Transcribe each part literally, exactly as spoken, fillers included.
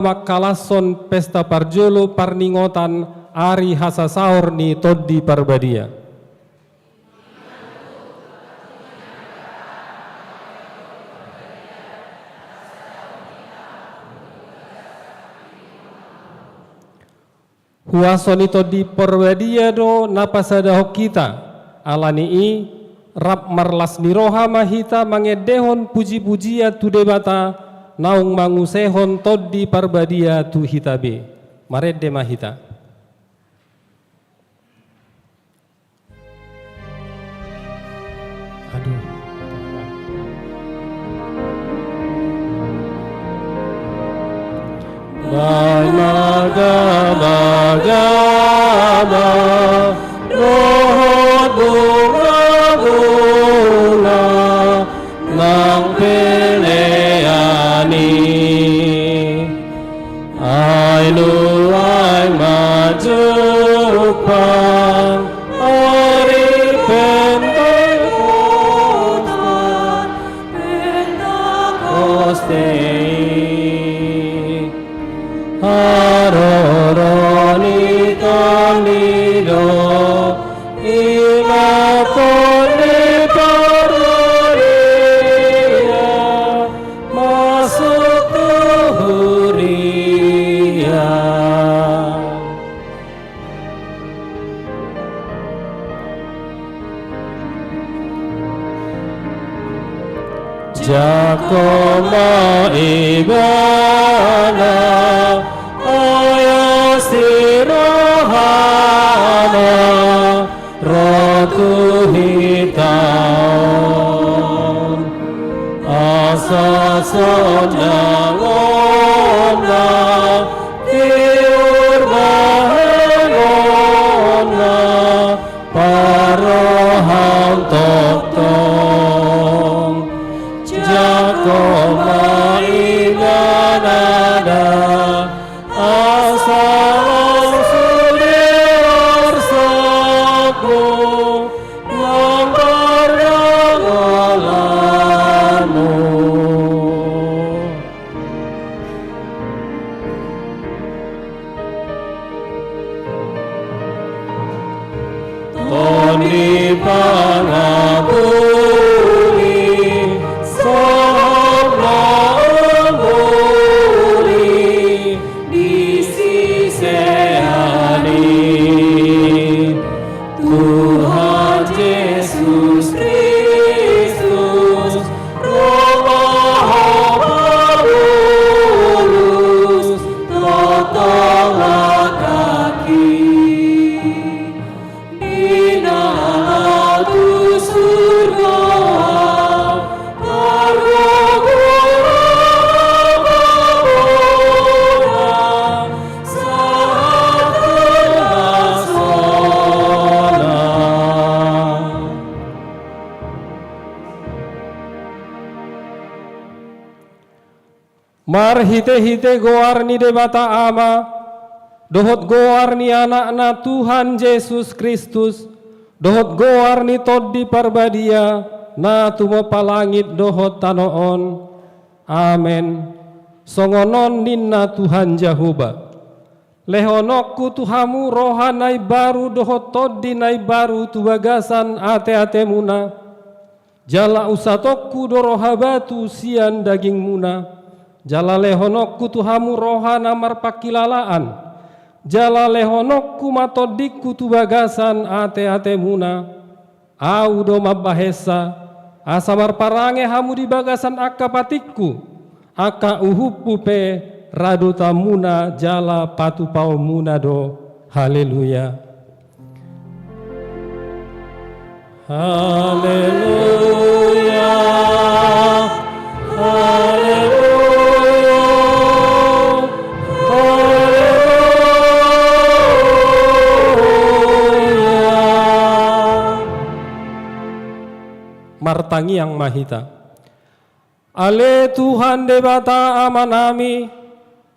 mangkalashon pesta parjolo parningotan ari hasasaor ni Tondi Parbadia. Huaso ni Tondi Parbadia do na pasadahon hita, ala ni i rap marlas ni roha ma hita mangendehon pujipujian tu Debata naung mangusehon Tondi Parbadia tu hita be. Marende ma hita. Aduh. Baen ma gabagaba dohot bungabunga nang pelean i. Ai nuaeng ma jumpang ari Pentekosta, Pentekosta i. Haroro ni Tondi do, i ma Tondi Parbadia, masuk tu huria. Jangkon ma Ibana, ai asi ni rohana, ro tu hita on. Asa sonangonna, tiur bahenonna, parrohahon tongtong. Jangkon ma Ibana da, asa laos sude arsakmu nang pardonganmu. Tondi pangapuli, sohot ma umbuli di sisean i. Tuhan Jesus Kristus, ro ma Ho Paulus, tongtong angka i. Di na tu surgo, pargogoan, pamora, sahat tu las ona. Marhitehite goar ni Debata Ama, dohot goar ni Anakna Tuhan Jesus Kristus, dohot goar ni Tondi Parbadia, na tumompa langit dohot tano on. Amen. Songon on ninna Tuhan Jahowa. Lehononku tu hamu roha na imbaru dohot tondi na imbaru tu bagasan ateatemuna. Jala unsatonku do roha batu sian dagingmuna. Jala lehononku tu hamu roha na marpangkilalaan. Jala lehononku ma tondingku tu bagasan ateatemuna. Ahu do mambahensa, asa marparange hamu di bagasan angka patikku, angka uhumhu pe radotanmuna jala patupaonmuna do. Haleluya. Haleluya. Haleluya. Haleluya. Martangiang ma hita. Ale Tuhan Debata Amanami,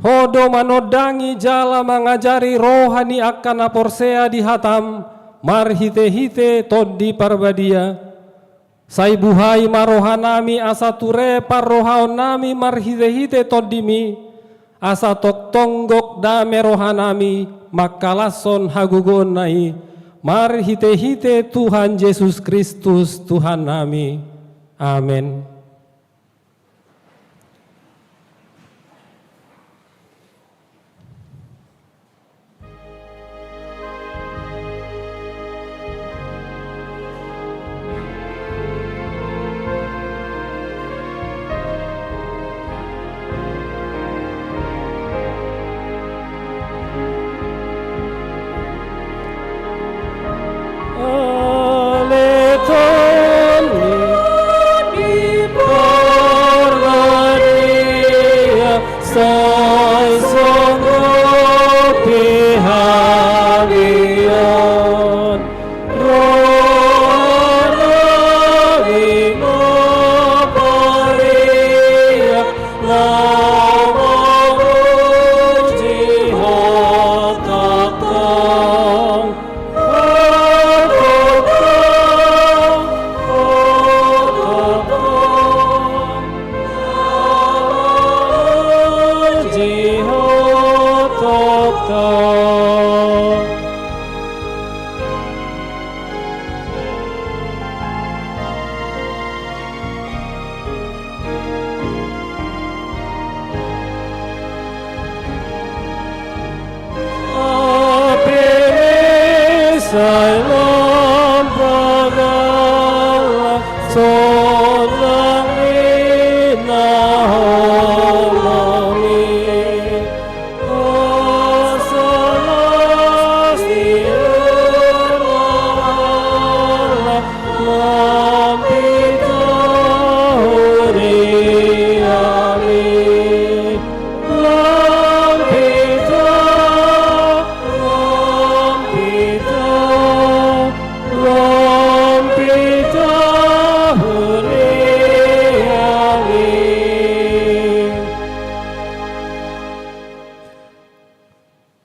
Ho do manondangi jala mangajari roha ni angka na porsea di hatam marhitehite Tondi Parbadia. Sai buhai ma rohanami asa ture parrohaonnami marhitehite Tondimi, asa tongtong gok dame rohanami mangkalashon hagogoonna i, marhitehite Tuhan Jesus Kristus Tuhannami. Amen. Ale Tuhan, di parbadia sai songgopi hami on. Roha nami ma paria, na mamuji Ho tongtong. Api ni sai lam pangala, sonang ni na holong i.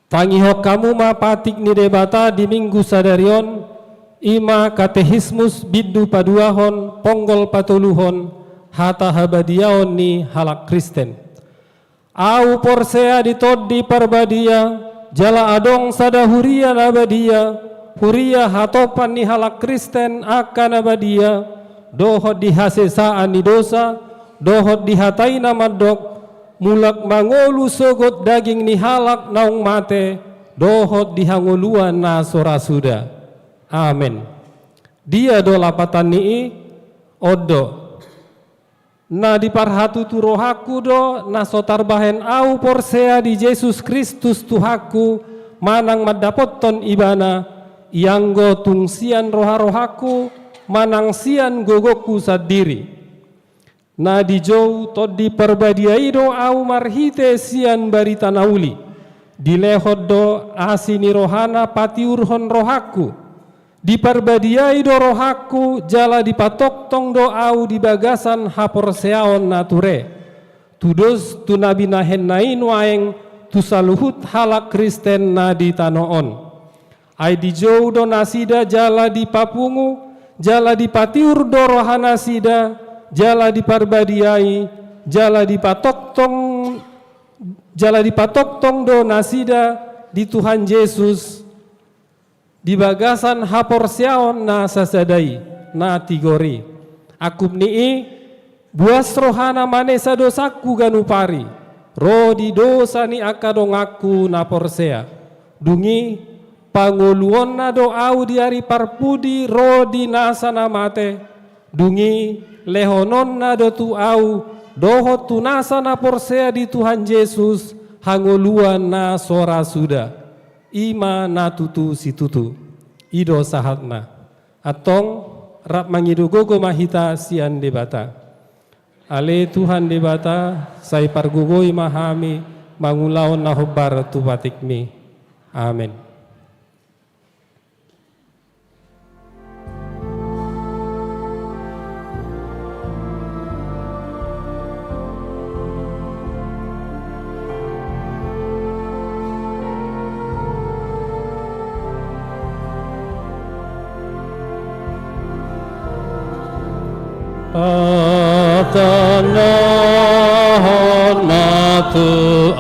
Tangihon hamu ma patik ni Debata di Minggu sadari on, i ma Katekismus bindu paduahon, ponggol patoluhon, hata habadiaon ni halak Kristen. Ahu porsea di Tondi Parbadia, jala adong sada huria na badia, huria hatopan ni halak Kristen angka na badia, dohot di hasesaan ni dosa, dohot di hata i na mandok, mulak mangolu sogot daging ni halak naung mate, dohot di hangoluan na so ra suda. Amen. Dia do lapatan ni i? On do. Na diparhatutu rohangku do na so tarbahen ahu porsea di Jesus Kristus Tuhanku, manang mandapothon Ibana, ianggo tung sian roharohangku, manang sian gogongku sandiri. Na dijou Tondi Parbadia i do ahu marhite sian barita na uli. Dilehon do asi ni rohana patiurhon rohangku. Diparbadiai do rohangku jala dipatongtong do ahu di bagasan haporseaon na ture. Tudos tu na binahenna i nuaeng tu saluhut halak Kristen na di tano on. Ai dijou do nasida jala dipapungu, jala dipatiur do rohanasida, jala diparbadiai, jala dipatongtong, jala dipatongtong do nasida di Tuhan Jesus di bagasan haporseaon na sasada i, na tigor i. Angkup ni i, buas rohana manesa dosangku ganup ari, ro di dosa ni angka donganku na porsea. Dung i, pangoluonna do ahu di ari parpudi ro di nasa na mate, dung i lehononna do tu ahu, dohot tu nasa na porsea di Tuhan Jesus, hangoluan na so ra suda. I ma na tutu situtu. I do sahatna. Antong, rap mangido gogo ma hita sian Debata. Ale Tuhan Debata, sai pargogoi ma hami mangulahon na hombar tu patikmi. Amen. Patanahon ma tu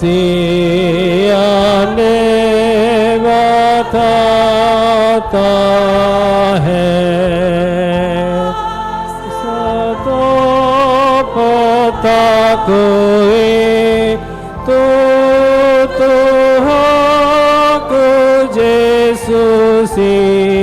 Sian Debata tahe, satopot aku i, tu Tuhanku Jesus i.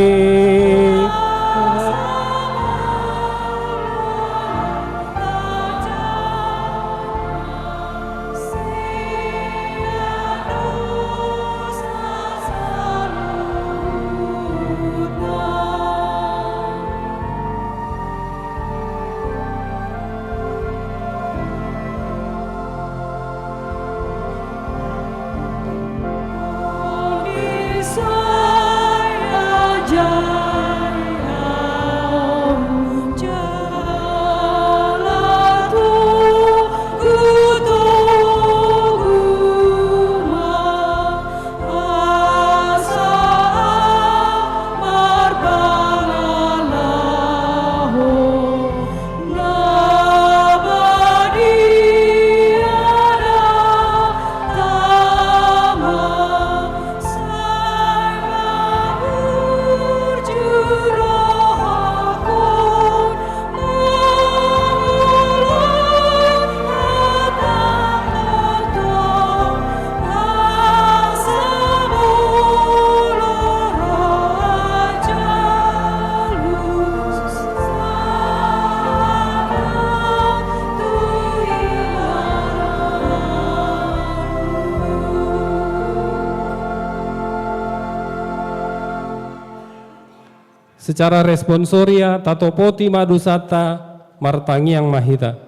Secara responsoria, tatopoti ma dosanta, martangiang ma hita.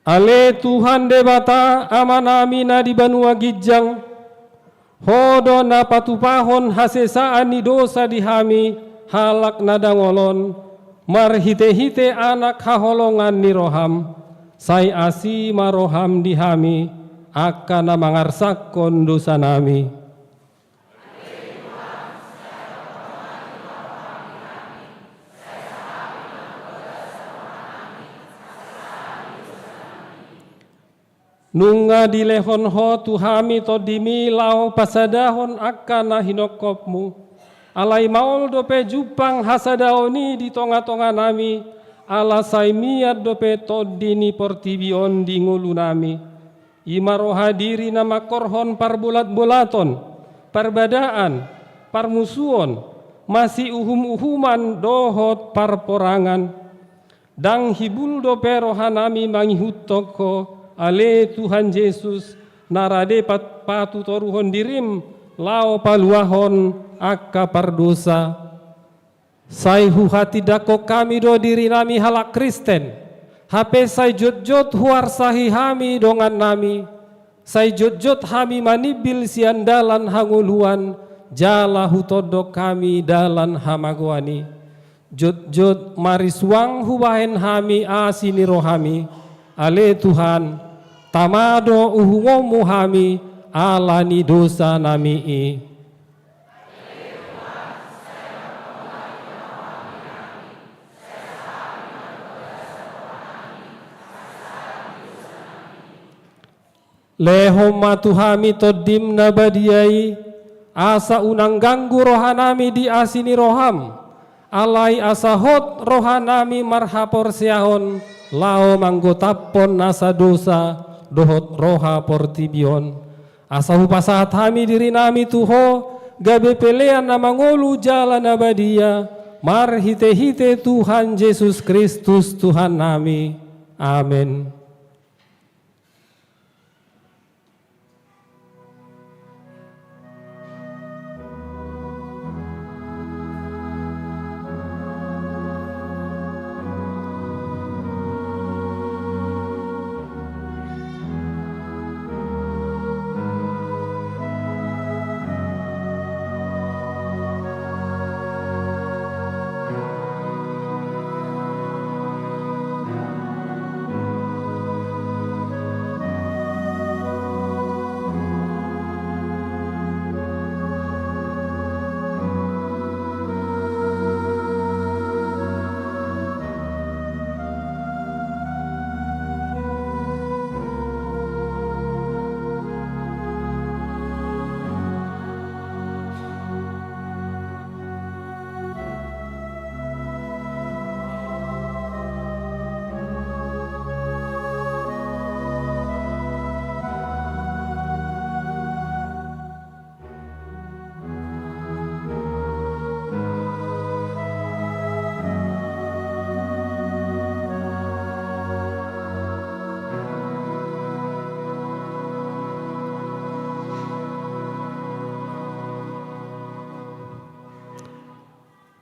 Ale Tuhan Debata, Amanami na di banua ginjang, Ho do na patupahon hasesaan ni dosa di hami, halak na dangol on, marhitehite Anak haholongan ni roham, sai asi ma roham di hami, angka na mangarsakkon dosanami. Nunga dilehon Ho tu hami Tondimi laho pasadahon angka na hinongkopmu. Alai maol dope jumpang hasadaon i di tongatonganami, ala sai mian dope tondi ni portibi on di ngolunami. I ma roha diri na mangkorhon parbolatbolaton, parbadaan, parmusuon, masiuhumuhuman dohot parporangan. Ndang hibul dope rohanami mangihuthon Ho, ale Tuhan Jesus, na rade pat-, patutoruhon dirim laho paluahon angka pardosa. Sai huhatindangkon hami do dirinami halak Kristen, hape sai jotjot huarsahi hami dongannami, sai jotjot hami manimbil sian dalan hangoluan, jala hutondong hami dalan hamagoan i. Jotjot marisuang hubahen hami asi ni rohami, ale Tuhan, tama do uhumon-Mu hami ala ni dosanami i. Lehon ma tu hami Tondim na badia i, asa unang ganggu rohanami di asi ni roham, alai asa hot rohanami marhaporseaon laho manggotaphon nasa dosa dohot roha portibi on. Asa hupasahat hami dirinami tu Ho, gabe pelean na mangolu jala na badia, marhitehite Tuhan Jesus Kristus Tuhannami. Amen.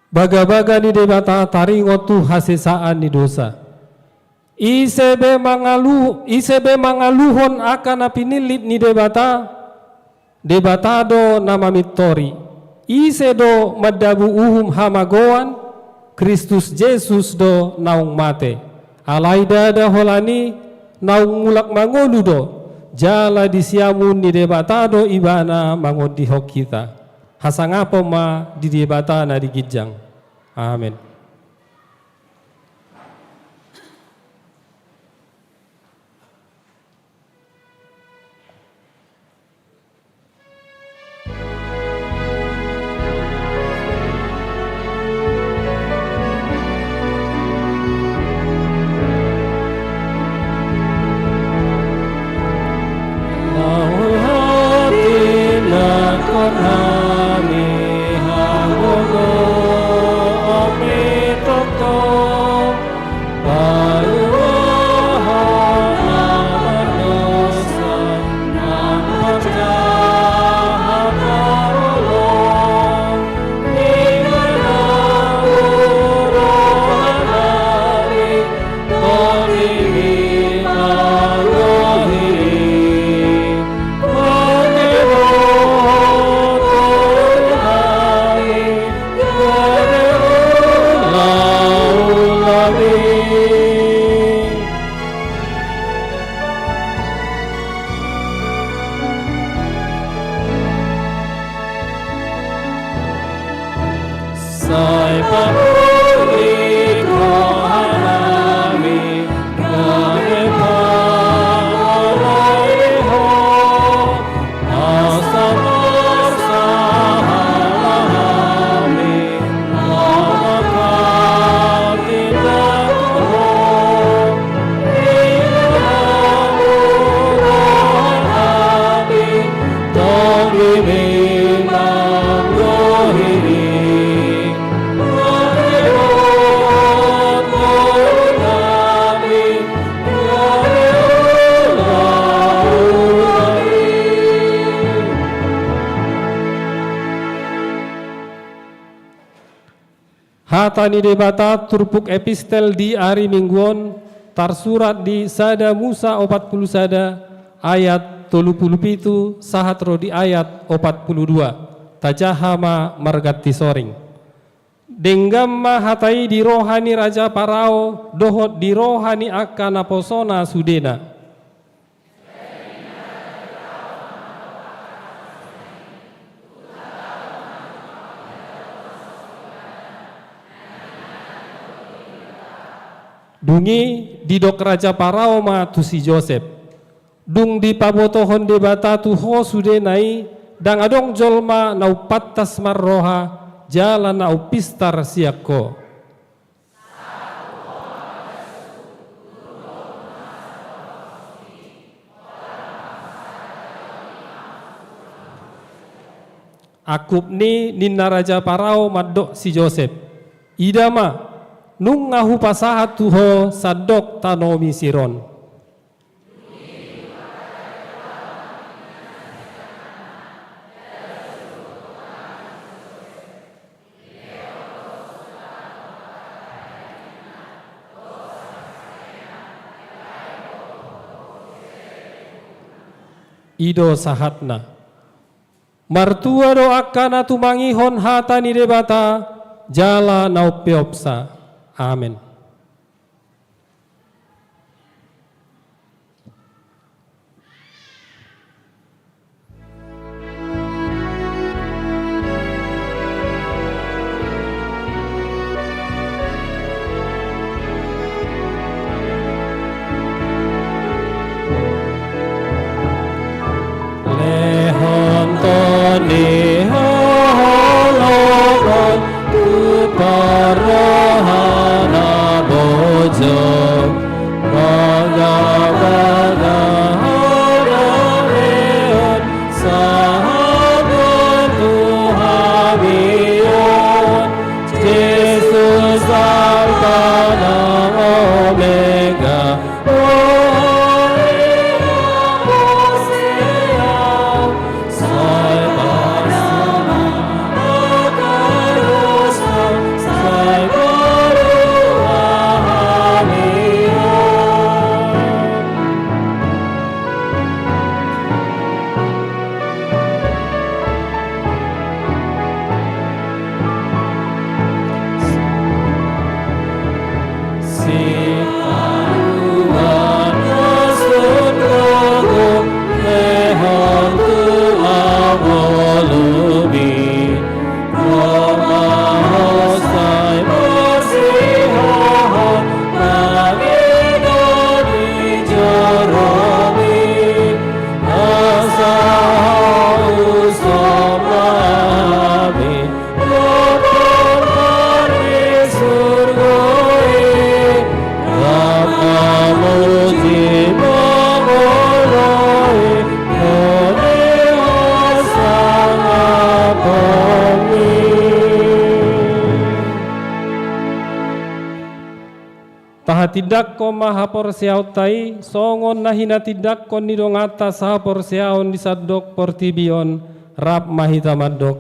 Bagabaga ni Debata taringot tu hasesaan ni dosa. Ise be mangalu-, ise be mangaluhon angka na pinillit ni Debata, Debata do na mamintori. Ise do mandabu uhum hamagoan, Kristus Jesus do naung mate. Alai ndada holan i, naung mulak mangolu do, jala di siamun ni Debata do ibana mangondihon hita. Hasangapon ma di Debata na di ginjang. Amen. Hata ni Debata turpuk epistel di ari Minggu on tarsurat di sada Musa opat pulu sada ayat tolu pulu pitu sahat ro di ayat opat pulu dua. Tajaha ma marganti soring. Denggan ma hata i di roha ni raja Parao dohot di roha ni angka naposona sudena. Dung i didok raja Parao ma tu si Josep, dung dipabotohon Debata tu ho sudena i, ndang adong jolma na umpantas marroha jala na umpistar sian ho. Angkup ni ninna raja Parao mandok si Josep, ida ma, nunga hupasahat tu ho sandok tano Misir on. I do sahatna. Martua do angka na tumangihon hata ni Debata jala na umpeopsa. Amen. Lehon tondi haholongon tu parrohana. Tindangkon ma haporseaonta i songon na hinatindangkon ni donganta sahaporseaon di sandok portibi on. Rap ma hita mandok: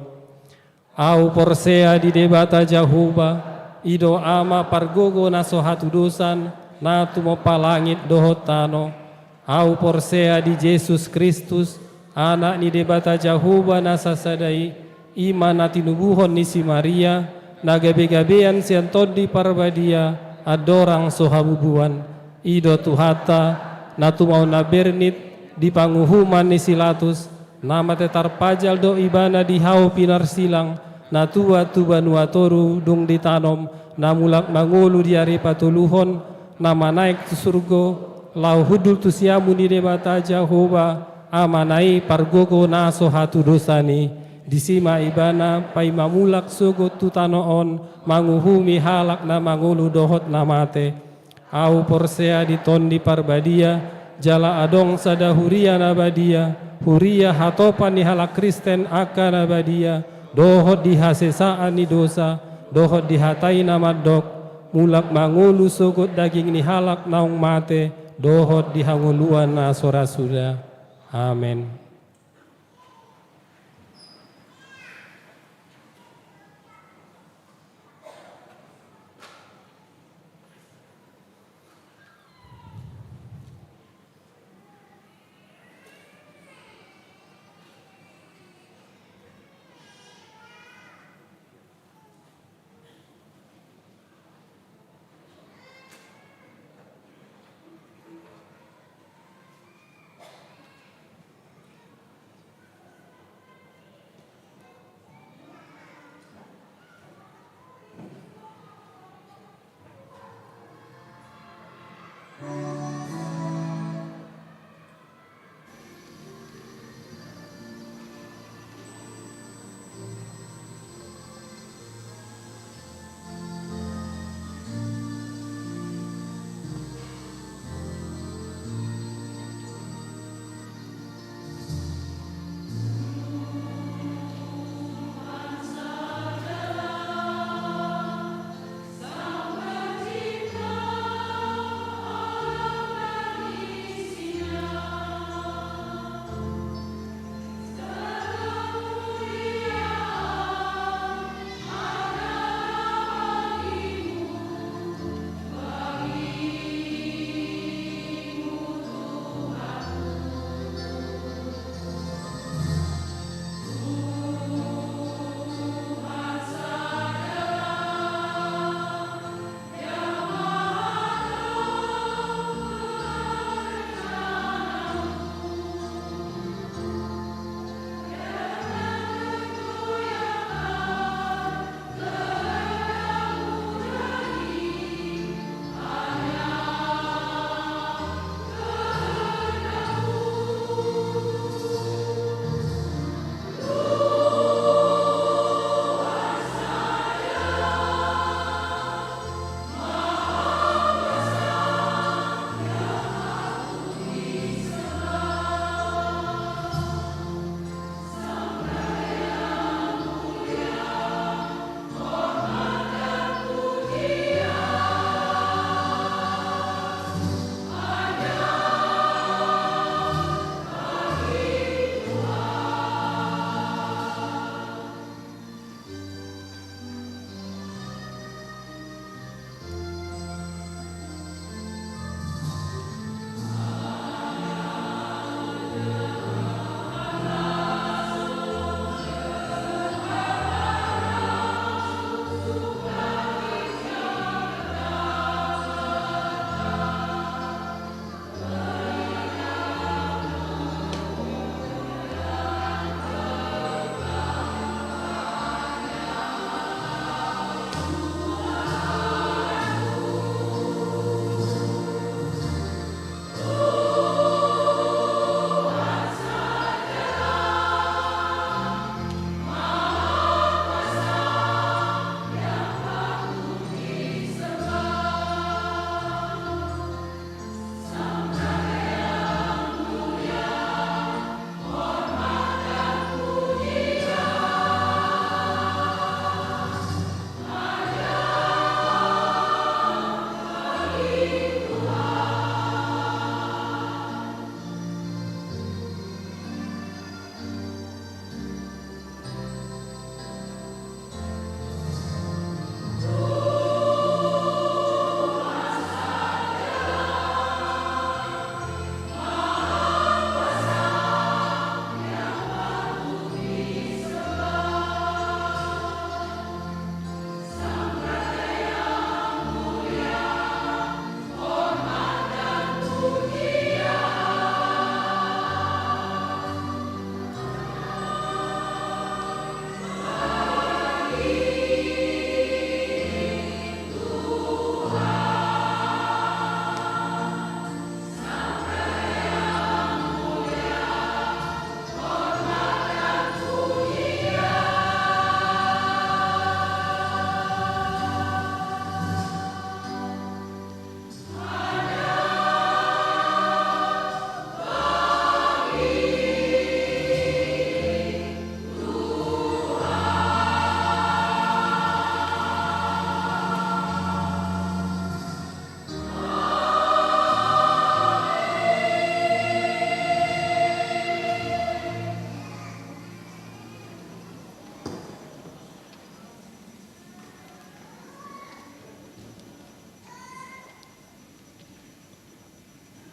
Ahu porsea di Debata Jahowa, i do Ama pargogo na so hatudosan, na tumompa langit dohot tano. Ahu porsea di Jesus Kristus, Anak ni Debata Jahowa na sasada i, i ma na tinubuhon ni si Maria, na gabegabean sian Tondi Parbadia, andorang so habubuan. I do Tuhanta, na tumaon na bernit di panguhuman ni si Latus, na mate tarpajal do Ibana di hau pinarsilang, na tuat tu banua toru dung ditanom, na mulak mangolu di ari patoluhon, na manaek tu surgo, laho hundul tu siamun ni Debata Jahowa, Amana i pargogo na so hatudosan i. Disi ma Ibana paima mulak sogot tu tano on, manguhumi halak na mangolu dohot na mate. Ahu porsea di Tondi Parbadia, jala adong sada huria na badia, huria hatopan ni halak Kristen angka na badia, dohot di hasesaan ni dosa, dohot di hata i na mandok, mulak mangolu sogot daging ni halak naung mate, dohot di hangoluan na so ra suda. Amen.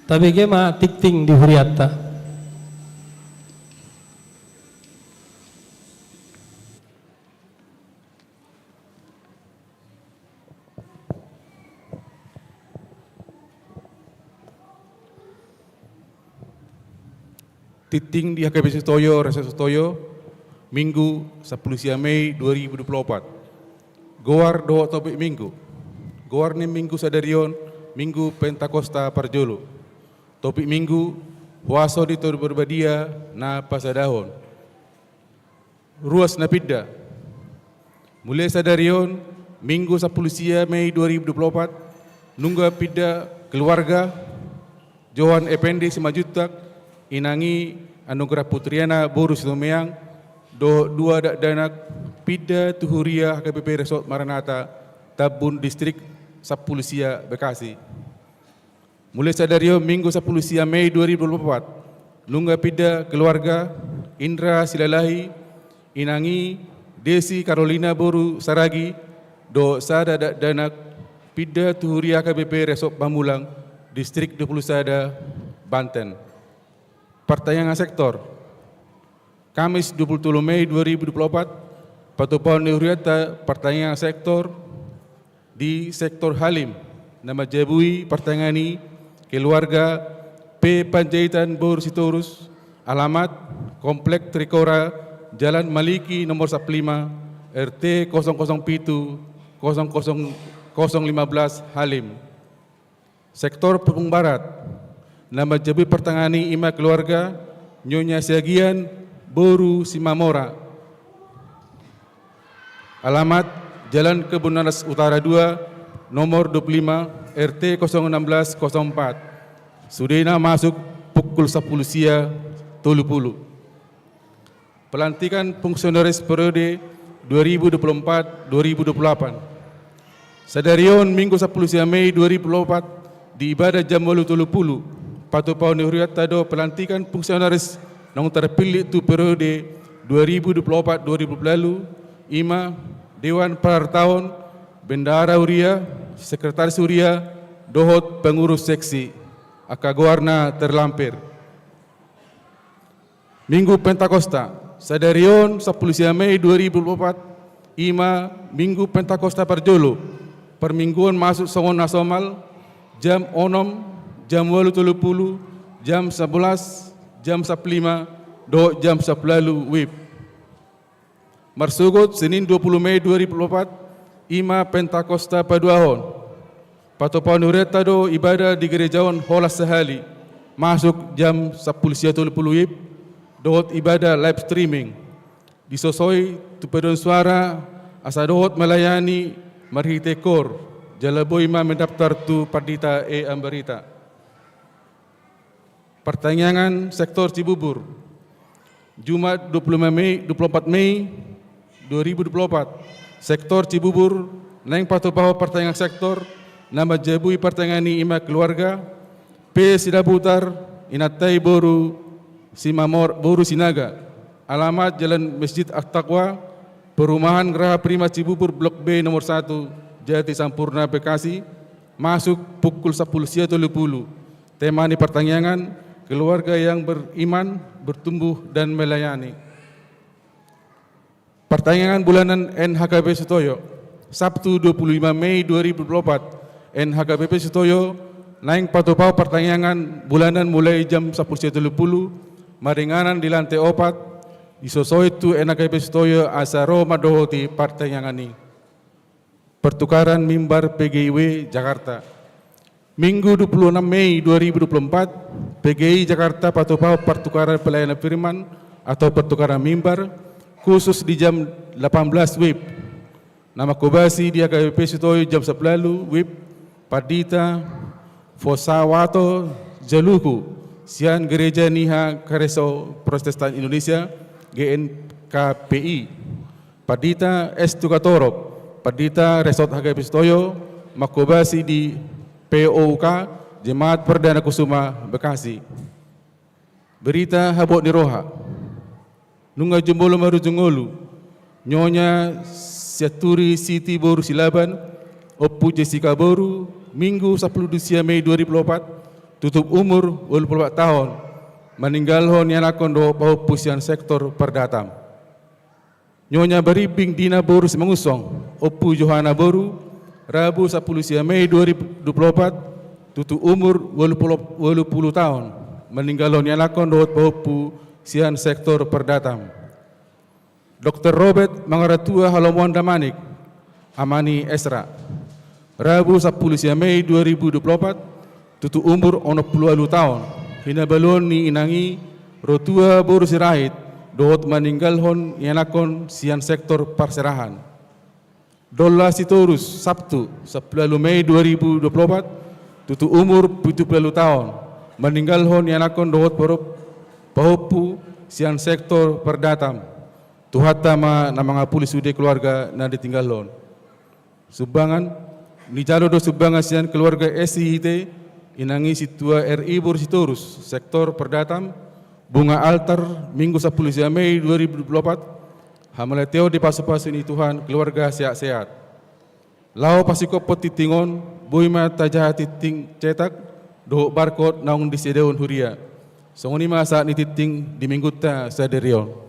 Tabege ma tingting di hurianta. Tingting di H K B P Sutoyo, Resort Sutoyo, Minggu, sampulu sia Mei dua ribu dua puluh opat. Goar dohot topik Minggu. Goar ni Minggu sadari on, Minggu Pentakosta parjolo. Topik Minggu, huaso ni Tondi Parbadia na pasadahon. Ruas na pinda. Mulai sadari on, Minggu sampulu sia Mei dua ribu dua puluh opat, nunga pinda keluarga Johan Effendi Simanjuntak, inang i Anugrah Putriana boru Situmeang, dohot dua dakdanak pinda tu huria H K B P Resort Maranatha, Tambun, Distrik sampulu sia, Bekasi. Mulai sadari on, Minggu sampulu sia Mei dua ribu dua puluh opat, nunga pinda keluarga Indra Silalahi, inang i Desi Carolina boru Saragi, dohot sada dakdanak pinda tu huria H K B P Resort Pamulang, Distrik dua puluh sada, Banten. Partangiangan sektor. Kamis dua puluh tolu Mei dua ribu dua puluh opat, patupaon ni hurianta partangiangan sektor di sektor Halim, na manjabui partangiangan i keluarga P Panjaitan boru Sitorus, alamat Komplek Trikora, Jalan Maliki nomor sampulu lima, R T kosong kosong pitu, kosong kosong, kosong lima belas, Halim. Sektor Parungbarat, na manjabui partangiangan i ima keluarga Nyonya Siagian boru Simamora. Alamat Jalan Kebun Nanas Utara dua, nomor dua puluh lima, R T kosong enam belas kosong empat. Sudena masuk pukul sampulu sia tolu pulu. Pelantikan fungsionaris periode dua ribu dua puluh empat dua ribu dua puluh delapan. Sadari on, Minggu sampulu sia Mei dua ribu dua puluh opat, di ibadah jam ualu tolu pulu, patupaon ni hurianta do pelantikan fungsionaris naung terpilih tu periode dua ribu dua puluh opat dua ribu dua puluh lima, ima Dewan Parartaon, Bendahara Huria, Sekretaris Huria, dohot Pengurus Seksi, angka goarna terlampir. Minggu Pentakosta, sadari on sampulu sia Mei dua ribu dua puluh opat, ima Minggu Pentakosta parjolo, parmingguon masuk songon na somal, jam onom, jam ualu tolu pulu, jam sabolas, jam sampulu lima, dohot jam sampulu ualu WIB. Marsogot Senin dua puluh Mei dua ribu dua puluh opat, ima Pentakosta paduahon. Patupaon ni hurianta do ibadah di gereja on holan sahali, masuk jam sampulu sia tolu pulu WIB, dohot ibadah live streaming. Disosoi tu paduan suara, asa dohot melayani marhite koor, jala boi ma mendaftar tu Pandita E. Ambarita. Partangiangan sektor Cibubur. Jumat dua puluh lima Mei, dua puluh empat Mei dua ribu dua puluh opat. Sektor Cibubur, naeng patupahon partangiangan sektor, na manjabui partangiangan i ima keluarga P. Sidabutar, inanta i boru Simamor, boru Sinaga. Alamat Jalan Masjid At-Taqwa, Perumahan Graha Prima Cibubur, Blok B nomor satu, Jati Sampurna, Bekasi, masuk pukul sampulu sia tolu pulu. Tema ni partangiangan, keluarga yang beriman, bertumbuh, dan melayani. Partangiangan bulanan N H K B P Sutoyo. Sabtu dua puluh lima Mei dua ribu dua puluh opat, N H K B P Sutoyo naeng patupahon partangiangan bulanan mulai jam sampulu sia tolu pulu, maringanan di lante opat, disosoi tu N H K B P Sutoyo asa ro mandohoti partangiangan i. Pertukaran mimbar P G I W Jakarta. Minggu dua puluh enam Mei dua ribu dua puluh empat, P G I Jakarta patupahon pertukaran pelayanan firman atau pertukaran mimbar khusus di jam delapan belas WIB. Na manghobasi di H K B P Sutoyo jam sampulu ualu WIB, Pandita Fosawato Jaluku, sian Gereja Niha Kareso Protestan Indonesia, G N K P I. Pandita S. Tukatorop, Pandita Resort H K B P Sutoyo, manghobasi di P O U K, Jemaat Perdana Kusuma, Bekasi. Berita habot ni roha. Nunga jumolo marujung ngolu. Nyonya Sianturi Siti boru Silaban, Ompu Jessica boru, Minggu sampulu sia Mei dua ribu dua puluh opat, tutup umur ualu pulu opat taon, maninggalhon ianakhon dohot pahompu sian sektor Pardatam. Nyonya Barimbing Dina boru Simangunsong, Ompu Johana boru, Rabu sampulu sia Mei dua ribu dua pulu opat, tutup umur ualu pulu, ualu pulu taon, maninggalhon ianakhon dohot pahompu sian sektor Pardatam. Dokter Robert Mangaratua Halomoan Damanik, ama ni Esra. Rabu sampulu sia Mei dua ribu dua pulu opat, tutup umur onom pulu ualu taon, hinabaluon ni inang i Rotua boru Sirait, dohot maninggalhon ianakhon sian sektor parserahan. Dola Sitorus, Sabtu sampulu ualu Mei dua ribu dua pulu opat, tutup umur pitu pulu ualu taon, maninggalhon ianakhon dohot pahop-, pahompu sian sektor Pardatam. Tuhanta ma na mangapuli sude keluarga na ditinggalhon. Sumbangan, nijalo do sumbangan sian keluarga S I I T, inang i Sintua R I boru Sitorus, sektor Pardatam, bunga altar, Minggu sampulu sia Mei dua ribu dua pulu opat, hamauliateon di pasupasu ni Tuhan, keluarga sehat-sehat. Laho pasingkophon tingting on, boi ma tajaha tingting cetak, dohot barcode naung disediaon huria. Songon i ma sahat ni tingting di Minggunta sadari on.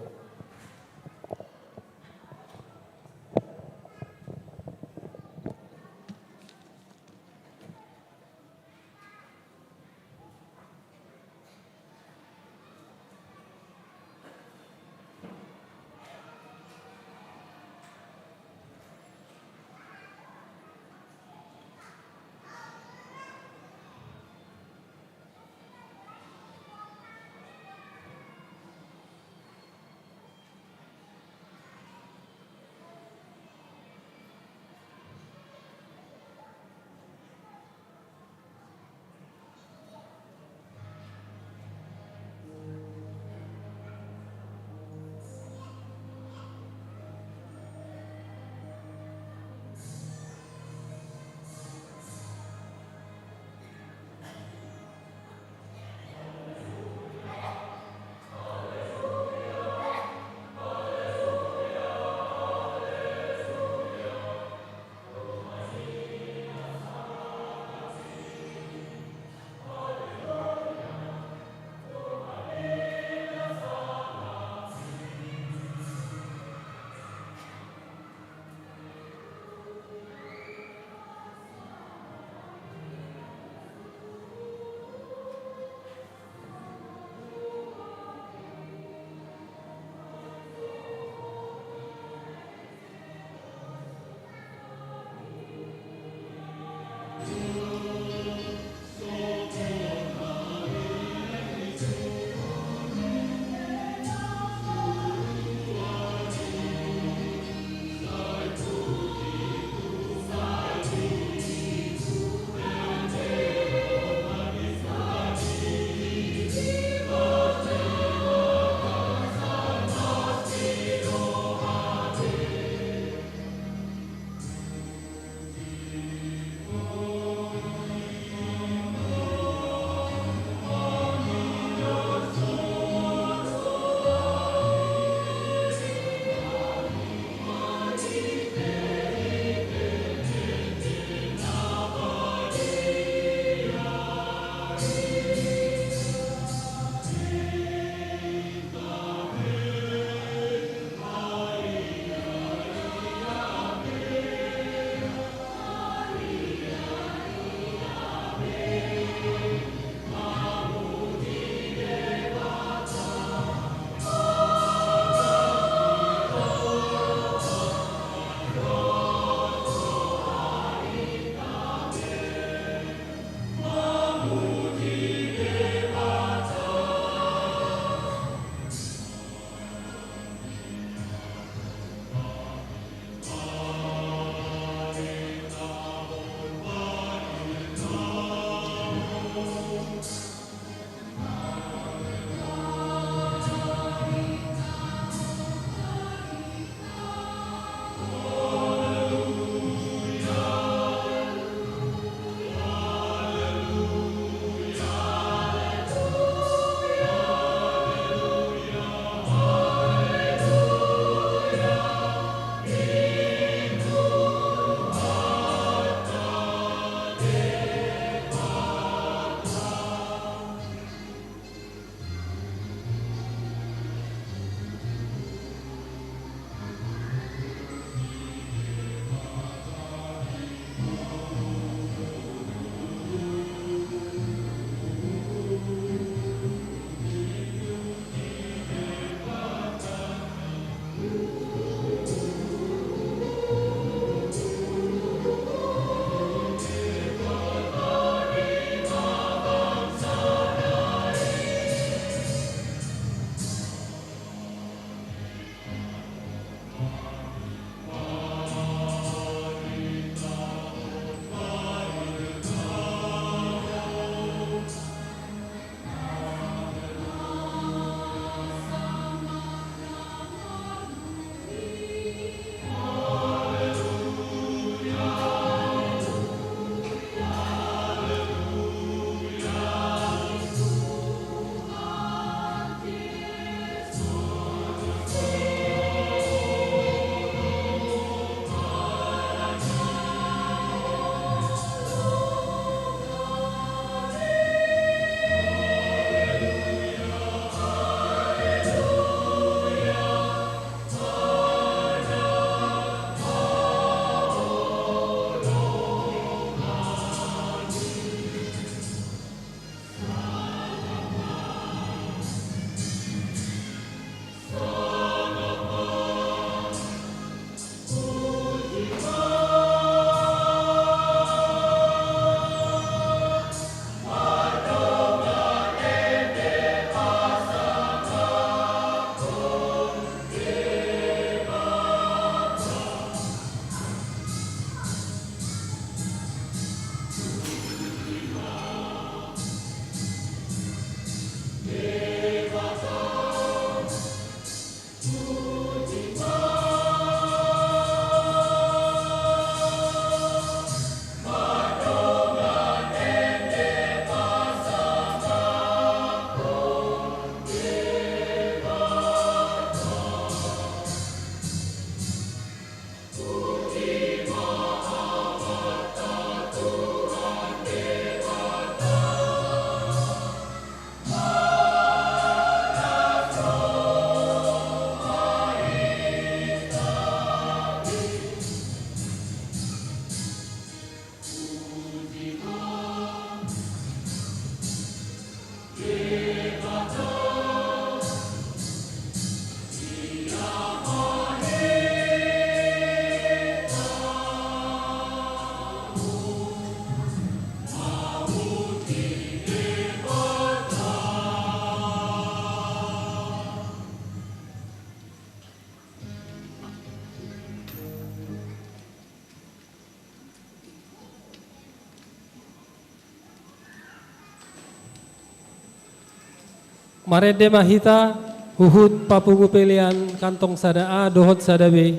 Marende ma hita, huhut papungu pelean kantong sada A dohot sada B,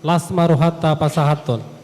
las ma rohanta pasahathon.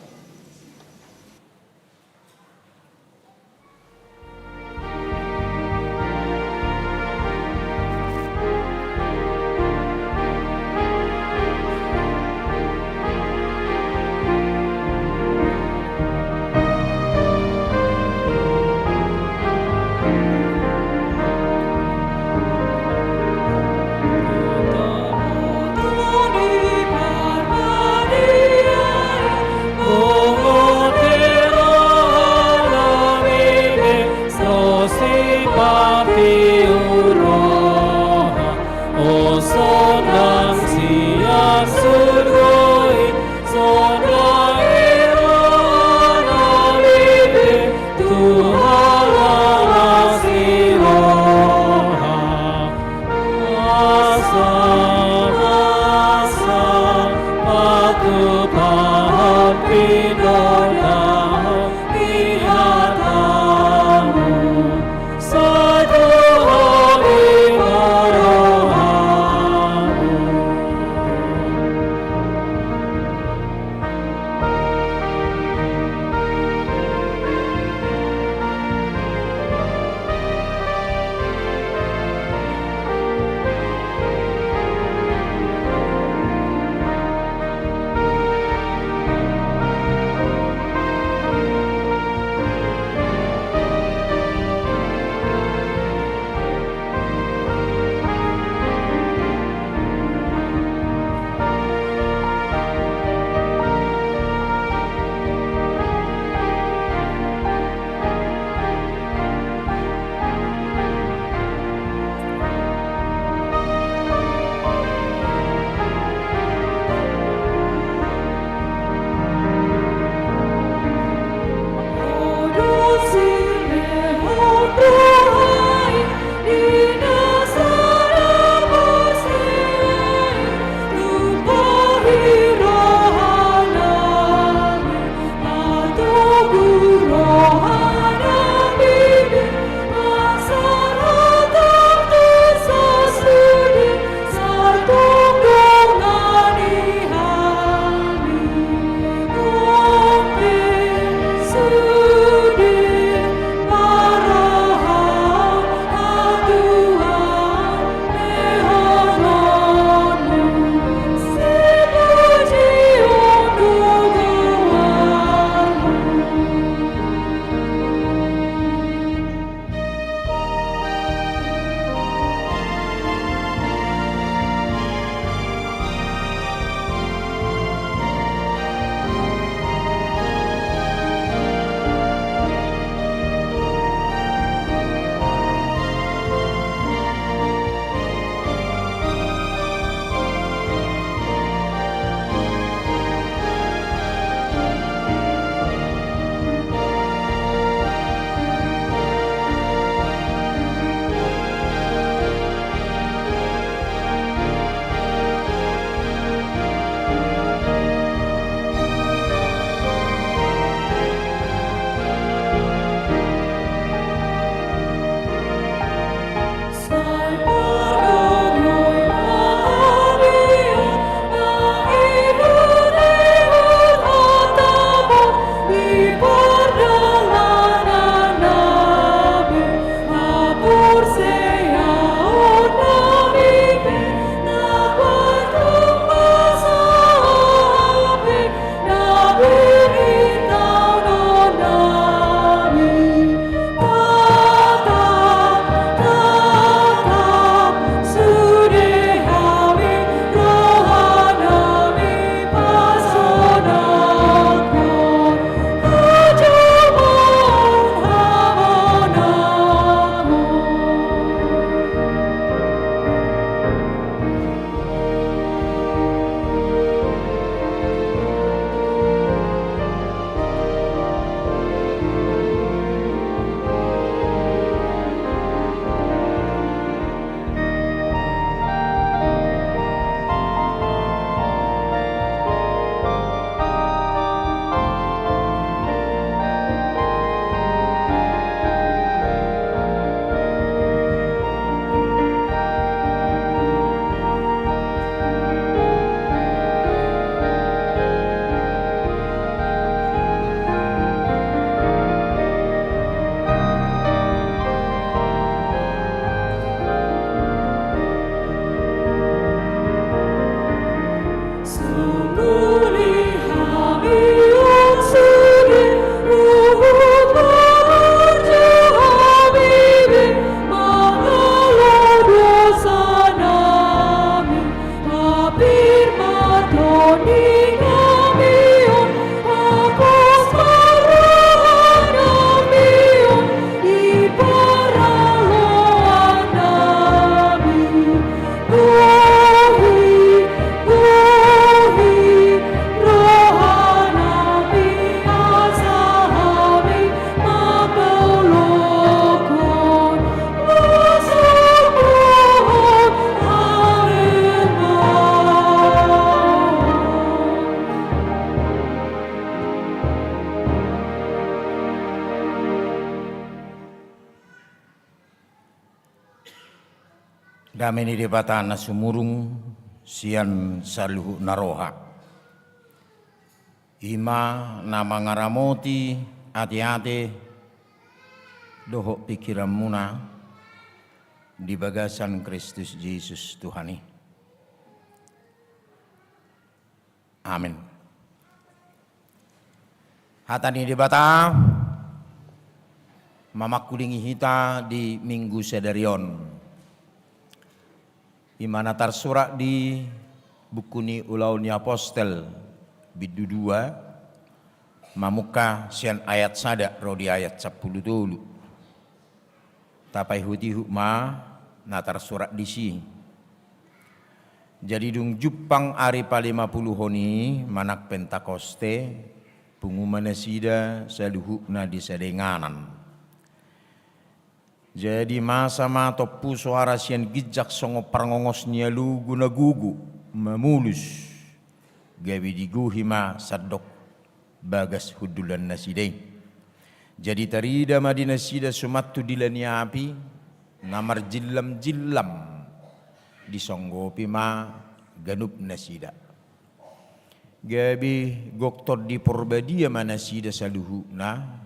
Dame ni Debata na sumurung sian saluhutna roha, i ma na mangaramoti ateate dohot pingkiranmuna di bagasan Kristus Jesus Tuhan i. Amen. Hata ni Debata mamangkulingi hita di Minggu sadari on, i ma na tarsurat di buku ni Ulaon ni Apostel, bindu dua, mamungka sian ayat sada ro di ayat sampulu tolu. Tapaihutihut ma na tarsurat disi. Jadi dung jumpang ari palimapuluhon i manang Pentakoste, pungu ma nasida saluhutna di sada inganan. Jadi masa ma tompu soara sian ginjang songon parngongos ni alogo na gogo, mamolus, gabe digohi ma sandok bagas hundulan nasida i. Jadi tarida ma di nasida sumantu dila ni api na marjillamjillam, disonggopi ma ganup nasida. Gabe gok Tondi Porbadia ma nasida saluhutna.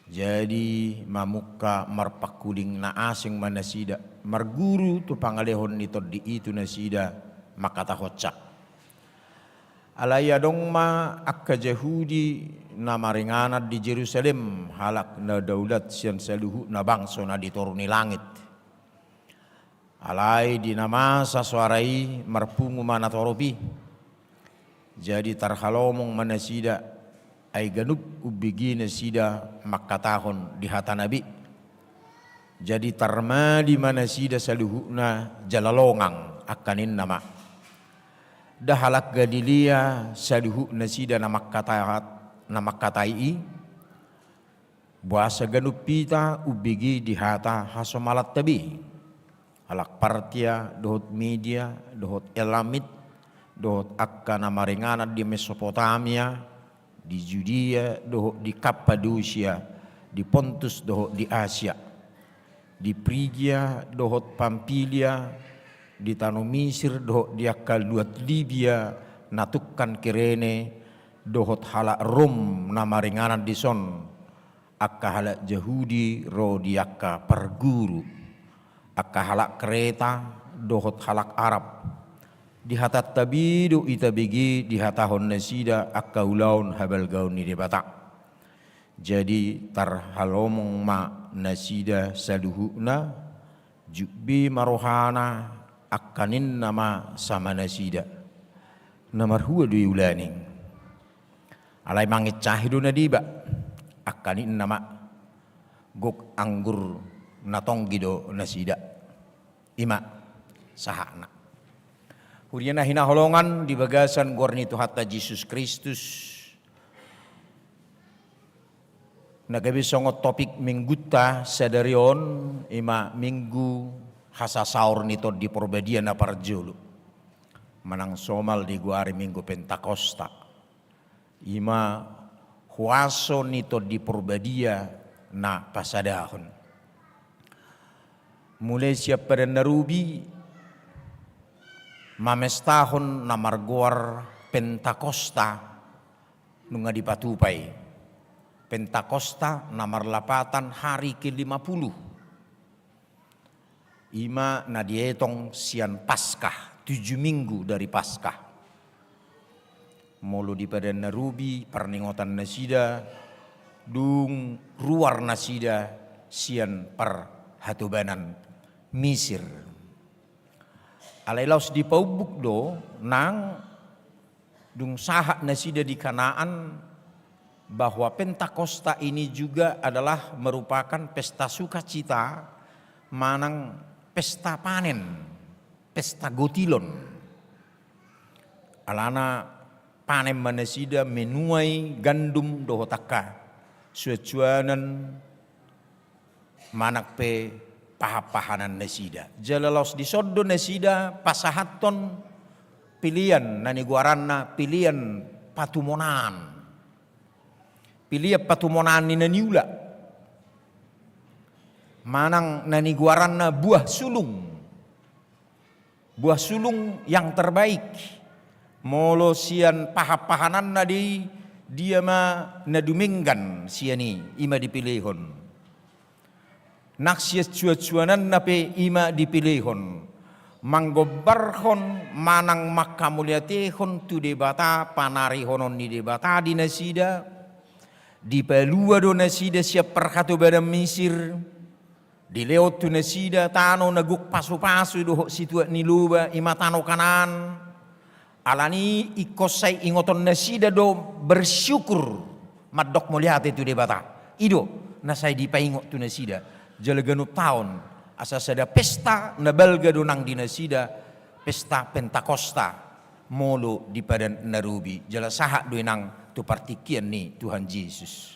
Jadi mamungka marpangkuling na asing ma nasida, marguru tu pangalehon ni Tondi i tu nasida, mangkatahonsa: Alai adong ma angka Jahudi na maringanan di Jerusalem, halak na daulat sian saluhutna bangso na di toru ni langit. Alai di na masa soara i marpungu ma natorop i. Jadi tarhalomong ma nasida, ai ganup umbege nasida mangkatahon di hatana be. Jadi tarmali ma nasida saluhutna jala longang, angka ninna ma: Nda halak Galilea saluhut nasida na mangkata-, na mangkatai i? Boasa ganup hita umbege di hata hasomalanta be? Halak Partia dohot Media dohot Elamit, dohot angka na maringanan di Mesopotamia, di Judea dohot di Kapadosia, di Pontus dohot di Asia, di Prigia dohot Pampilia, di tano Misir dohot di angka luat Libia na tungkan Kirene, dohot halak Rom na maringanan dison, angka halak Jahudi ro di angka parguru, angka halak Kreta dohot halak Arab. Di hatanta be do i tabege dihatahon nasida angka ulaon habalgaon ni Debata. Jadi tarhalomong ma nasida saluhutna, jut be ma rohana, angka ninna ma sama nasida: Na marhua do i ulaning? Alai mangincahi do na deba, angka ninna ma: Gok anggur na tonggi do nasida. I ma sahatna. Huria na hinaholongan di bagasan goar ni Tuhanta Jesus Kristus, na gabe songon topik minggunta sadari on, i ma minggu hasasaor ni Tondi Porbadia na parjolo, manang somal digoari Minggu Pentakosta. I ma huaso ni Tondi Porbadia na pasadahon. Mulai sian Padan na Robi mamestahon na margoar Pentakosta nunga dipatupa i. Pentakosta na marlapatan hari ke lima puluh. I ma na dietong sian Paskah, tujuh minggu dari Paskah. Molo di Padan na Robi parningotan nasida dung ruar nasida sian parhatobanan Misir. Alai laos dipaumbuk do nang dung sahat nasida di Kanaan, bahwa Pentakosta ini juga adalah merupakan pesta sukacita manang pesta panen, pesta gotilon. Alana panen ma nasida menuai gandum dohot angka suansuanan manang pe pahanpahanan nasida. Jala laos dison do nasida pasahathon pelean na nigoaranna pelean patumonaan. Pelean patumonaan ni na niula. Manang na nigoaranna buah sulung. Buah sulung yang terbaik, molo sian pahan-pahananna do i, dia ma na dumenggan sian i, i ma dipilehon. Nang sian cuan-cuananna pe i ma dipilehon, manggombarhon manang manghamauliatehon tu Debata, panarihonon ni Debata di nasida. Dipalua do nasida sian parhatobanan Misir, dilehon tu nasida tano na gok pasu-pasu dohot situak ni loba, i ma tano Kanaan. Alani i ingkon sai ingoton nasida do bersyukur, mandok mauliate tu Debata. I do na sai dipaingot tu nasida. Jala ganup taon, asa sada pesta na balga do nang di nasida, pesta Pentakosta, molo di Padan na Robi. Jala sahat do i nang tu partingkian ni Tuhan Jesus.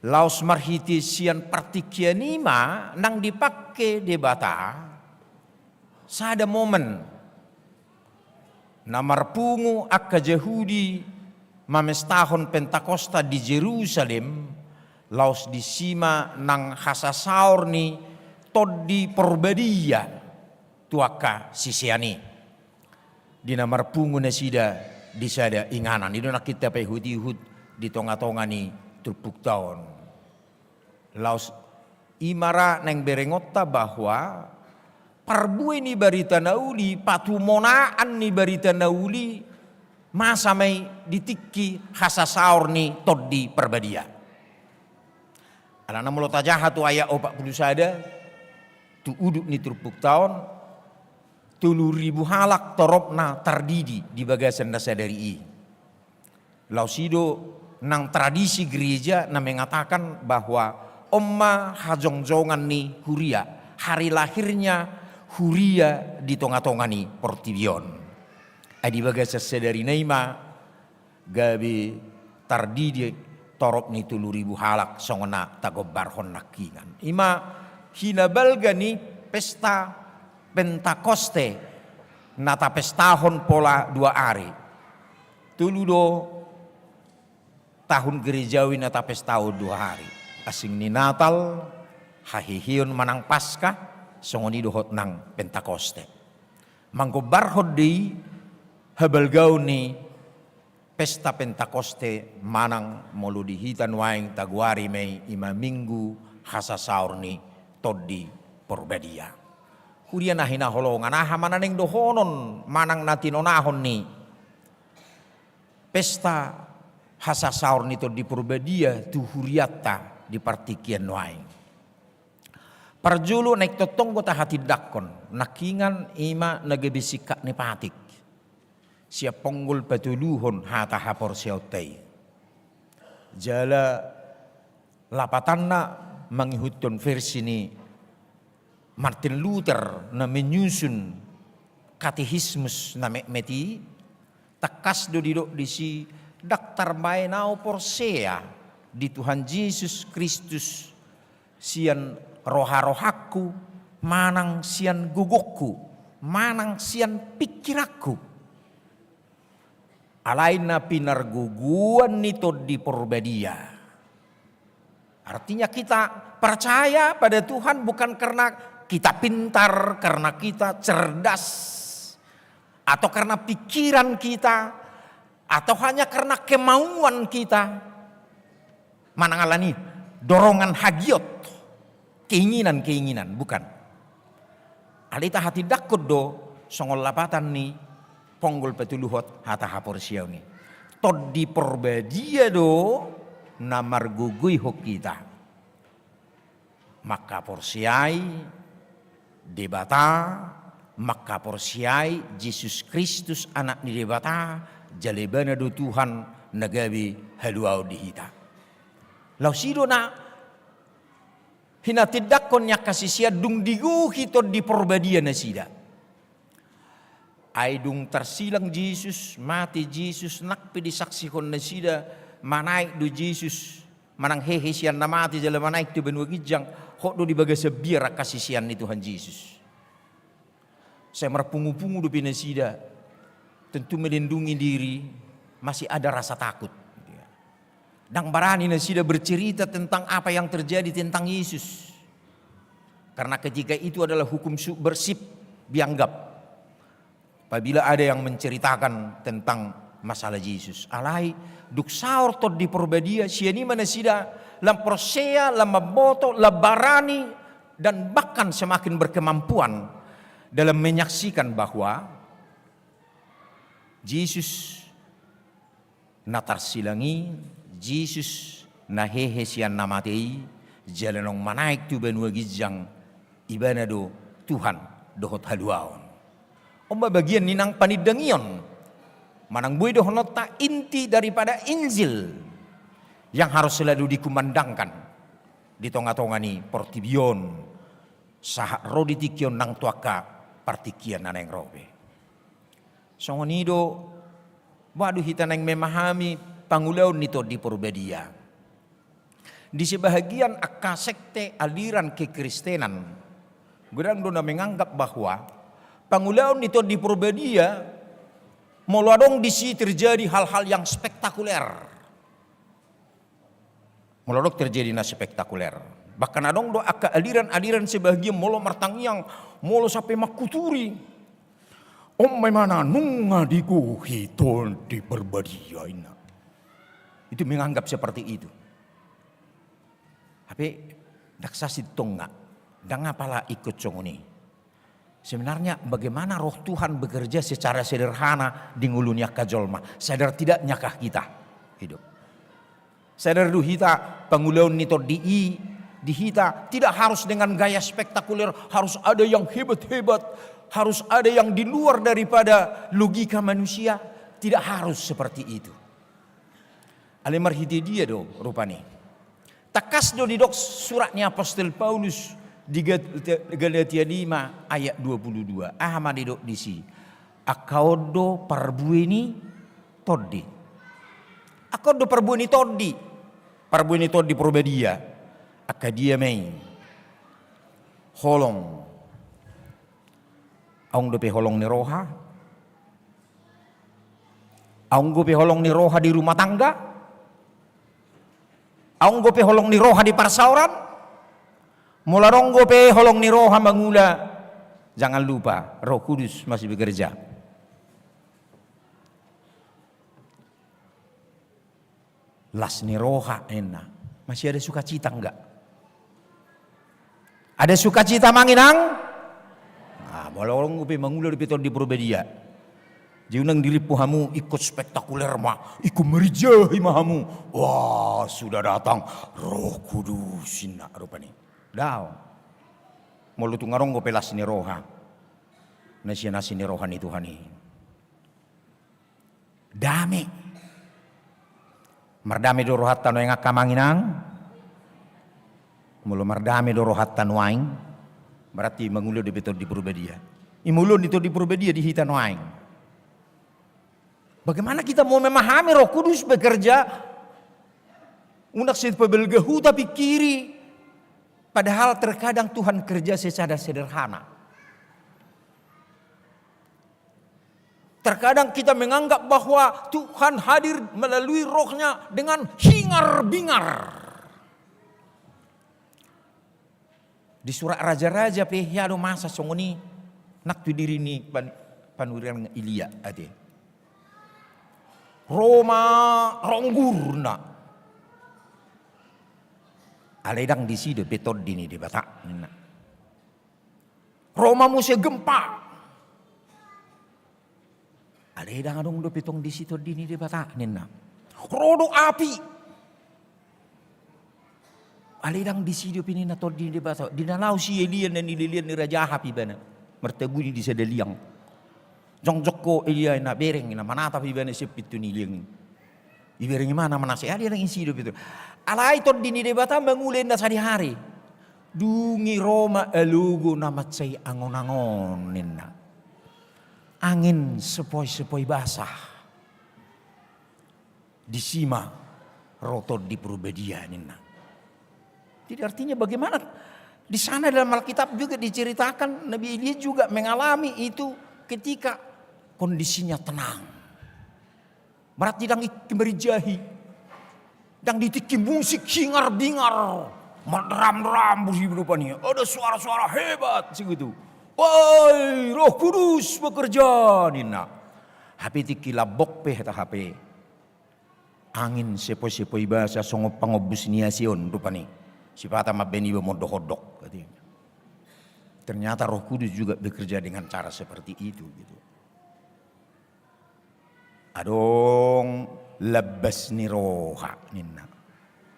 Laos marhite sian partingkian i ma nang dipangke Debata sada momen na marpungu angka Jahudi mamestahon Pentakosta di Jerusalem, laos disi ma nang hasasaor ni Tondi Porbadia tu angka sisean i. Di na marpungu nasida di sada inganan, i do nangkin tapaihut-ihut di tonga-tonga ni turpukta on. Laos i ma ra naeng berengonta bahwa parbue ni barita na uli, patumonaan ni barita na uli, masa ma i di tingki hasasaor ni Tondi Porbadia. Alana molo tajaha tu ayat opat pulu sada, tu udut ni turpukta on, tolu ribu halak toropna tardidi di bagasan na sadari i. Laos i do nang tradisi gereja na mengatakan bahwa on ma hajongjongan ni huria, hari lahirnya huria di tonga-tonga ni portibi on. Ai di bagasan sadari na i ma gabe tardidi torop ni tolu ribu halak songon na tagombarhon nangkiningan. I ma hinabalga ni pesta Pentakoste na tapestahon pola dua ari. Tolu do tahun gerejawi na tapestahon dua ari. Asing ni Natal, haheheon manang Paskah, songon i dohot nang Pentakoste. Manggombarhon do i habalgaon ni pesta Pentakoste manang molo di hita nuaeng tagoari ma i, i ma minggu hasasaor ni Tondi Porbadia. Huria na hinaholongan, aha ma na naeng dohonon manang na tinonahon ni pesta hasasaor ni Tondi Porbadia tu hurianta di partingkian nuaeng? Parjolo naeng tongtong do tahatindangkon, nangkiningan i ma na gabe singkat ni patik sian ponggol patoluhon hata haporseaonta i. Jala lapatanna mangihuthon versi ni Martin Luther na menyusun Katekismus na metmet i, tangkas do didok disi, ndang tarbaen ahu porsea di Tuhan Jesus Kristus sian roha-rohangku, manang sian gogongku, manang sian pingkiranku. Alai na pinargogoan ni Tondi Porbadia. Artinya, kita percaya pada Tuhan bukan karena kita pintar, karena kita cerdas, atau karena pikiran kita, atau hanya karena kemauan kita. Manang alani dorongan hagiot, keinginan-keinginan, bukan. Alai tahatindangkon do songon lapatan ni ponggol patoluhon hata haporseaon i. Tondi Porbadia do na margogoihon hita. Mangkaporseai Debata, mangkaporseai Jesus Kristus, Anak ni Debata, jala Ibana do Tuhan na gabe haluaon di hita. Laos i do na hinatindangkon ni angka sisean dung digohi Tondi Porbadia nasida. Ai dung tarsilang Jesus, mate Jesus, nang pe disaksihon nasida, manaek do Jesus, manang hehe sian na mate jala manaek tu banua ginjang, hot do di bagasan biar angka sisean ni Tuhan Jesus. Sai marpungu-pungu dope nasida, tentu melindungi diri, masih ada rasa takut. Ndang barani nasida bercerita tentang apa yang terjadi tentang Yesus. Karena ketika itu adalah hukum subversif dianggap. Apabila ada yang menceritakan tentang masalah Jesus, alai dung saor Tondi Porbadia, sian i ma nasida lam porsea, lam mamboto, lam barani, dan bahkan semakin berkemampuan dalam menyaksikan bahwa Jesus na tarsilang i, Jesus na hehe sian na mate i, jala naung manaek tu banua ginjang, ibana do Tuhan dohot haluaon. On ma bagian ni nang panindangion, manang boi dohononta inti daripada Injil yang harus selalu dikumandangkan di tonga-tonga ni portibi on, sahat ro di tingki on nang tu angka partingkian na naeng ro be. Songon i do, boha do hita naeng memahami pangulaon ni Tondi Porbadia. Di sebahagian angka sekte aliran kekristenan, godang do na menganggap bahwa pangulaon ni Tondi Porbadia, molo adong disi terjadi hal-hal yang spektakuler. Molo adong terjadi na spektakuler. Bahkan adong do angka aliran-aliran sebahagian molo martangiang, molo sampe mangkuturi. On ma imana nunga digohi Tondi Porbadia, inna. Itu menganggap seperti itu. Hape ndang sasintongna, ndang apala ingkon songon i. Sebenarnya bagaimana Roh Tuhan bekerja secara sederhana di ngolu ni angka jolma? Sadar tidaknya kah kita? Hidup. Sadar do hita pangulaon ni Tondi i di hita tidak harus dengan gaya spektakuler, harus ada yang hebat-hebat, harus ada yang di luar daripada logika manusia. Tidak harus seperti itu. Alai marhite dia do rupani? Tangkas do didok surat ni apostel Paulus di Gal-, Galatia lima ayat dua puluh dua. Aha ma didok disi? Angka on do parbue ni Tondi. Angka on do parbue ni Tondi. Parbue ni Tondi Porbadia. Angka dia ma i? Holong. Adong dope holong ni roha? Adong dope holong ni roha di rumah tangga? Adong dope holong ni roha di parsaoran? Molo adong dope holong ni roha mangula, jangan lupa Roh Kudus masih bekerja. Las ni roha, ninna. Masih ada sukacita enggak? Ada sukacita, Amang Inang? Ah, molo adong dope mangula dope Tondi Porbadia, unang dirimpu hamu ingkon spektakuler ma, ingkon marinjahi ma hamu. Wah, sudah datang Roh Kudus, ninna rupani. Daong. Molo tung adong dope las ni roha, na sian asi ni roha ni Tuhan i. Dame. Mardame do rohanta nuaeng, angka Amang Inang? Molo mardame do rohanta nuaeng, berarti mangula dope Tondi Porbadia. I ma ulaon ni Tondi Porbadia di hita nuaeng. Bagaimana kita mau memahami Roh Kudus bekerja, unang sai pabalga huta pingkiri, padahal terkadang Tuhan kerja secara sederhana. Terkadang kita menganggap bahwa Tuhan hadir melalui Roh-Nya dengan hingar-bingar. Di surat Raja-raja pe hea do masa songon i, nang tu diri ni pan-, panurirang Elia ate. Ro ma ronggurna. Alai ndang disi dope Tondi ni Debata, ninna. Ro ma muse gempa. Alai ndang adong dope tong disi Tondi ni Debata, ninna. Ro do api. Alai ndang disi dope, ninna, Tondi ni Debata. Di na laho si Elia na nilelean ni Raja Ahab ibana, martabuni di sada liang. Jongjong ho Elia, ninna, bereng, ninna, manatap ibana sian pintu ni liang i. Ibereng ibana manase, alai ndang disi dope Tondi. Alai Tondi ni Debata mangula, ninna, sadihari. Dung i ro ma alogo na mansai angon-angon, ninna. Angin sepoi-sepoi basah. Disi ma ro Tondi Porbadia, ninna. Jadi artinya bagaimana di sana dalam Alkitab juga diceritakan, Nabi Elia juga mengalami itu ketika kondisinya tenang. Berarti ndang ingkon marinjahi. Ndang di tingki musik hingar-bingar, madram-dram, buri rupani. Ada suara-suara hebat, segitu. Woi, Roh Kudus bekerja, ninna. Hape tingki lambok pe hata hape. Angin sepoi-sepoi basa songon pangombus ni asi on rupani. Sipata mambaen iba mondok-ondok, katanya. Ternyata Roh Kudus juga bekerja dengan cara seperti itu, gitu. Adong lambas ni roha, ninna.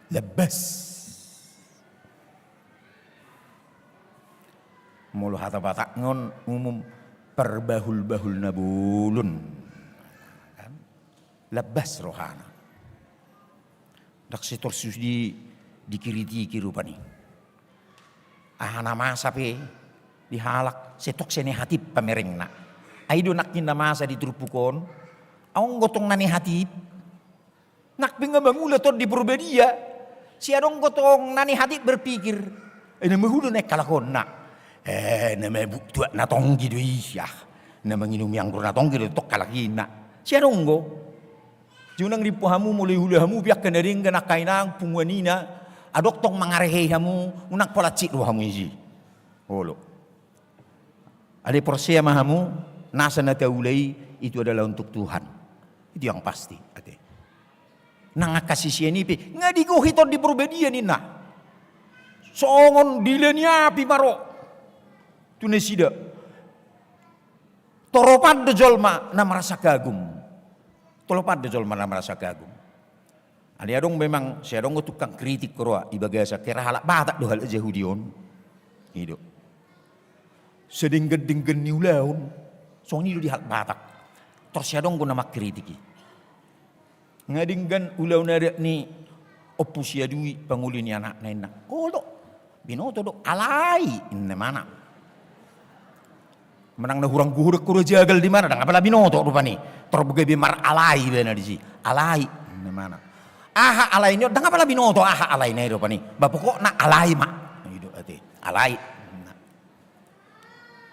Lambas. Molo hata Batak on umum, parbahul-bahul na bolon. Kan? Lambas rohana. Ndang sai torus di, dikritiki rupani. Aha na masa pe di halak, sai tong sai negatif pamerengna. Ai do nangkin na masa di turpuk on, adong do tong na negatif. Nang pe nga mangula Tondi Porbadia, sai adong do tong na negatif berpikir. Eh, na mangula na halakhonna. Eh, na mabuk tuak na tonggi do i, ah. Na manginumi anggur na tonggi do tong halak i, ninna. Sai adong do. Unang rimpu hamu molo iula hamu pe angka na denggan, angka inang, punguan ina, adong tong mangarehei hamu, unang pola cik do hamu disi. Olo. Alai porsea ma hamu, nasa na taula i, itu adalah untuk Tuhan. Itu yang pasti, ate. Nang angka sisean i pe, nga digohi Tondi Porbadia, ninna. Songon dila ni api ma ro tu nasida. Toropan do jolma na merasa kagum. Toropan do jolma na merasa kagum. Alai adong memang, sai adong do tukang kritik roa, i bagasan, kira halak Batak do halak Jahudi on. I do. Sedenggan-denggan ni ulaon, songon i do di halak Batak. Tor sai adong do na mangkritik i. Nga denggan ulaon adat ni Ompu Siadui pangoli ni anakna, ninna. Olo. Binoto do, alai, ninna imana. Manang na hurang gohot do, hurang jagal do imana, ndang apala binoto rupani. Tor gabe maralai ibana disi. Alai, ninna imana. Aha alai ni on, ndang apala binoto aha alaina i rupani. Ba pokokna alai ma. I do ate. Alai. Ninna.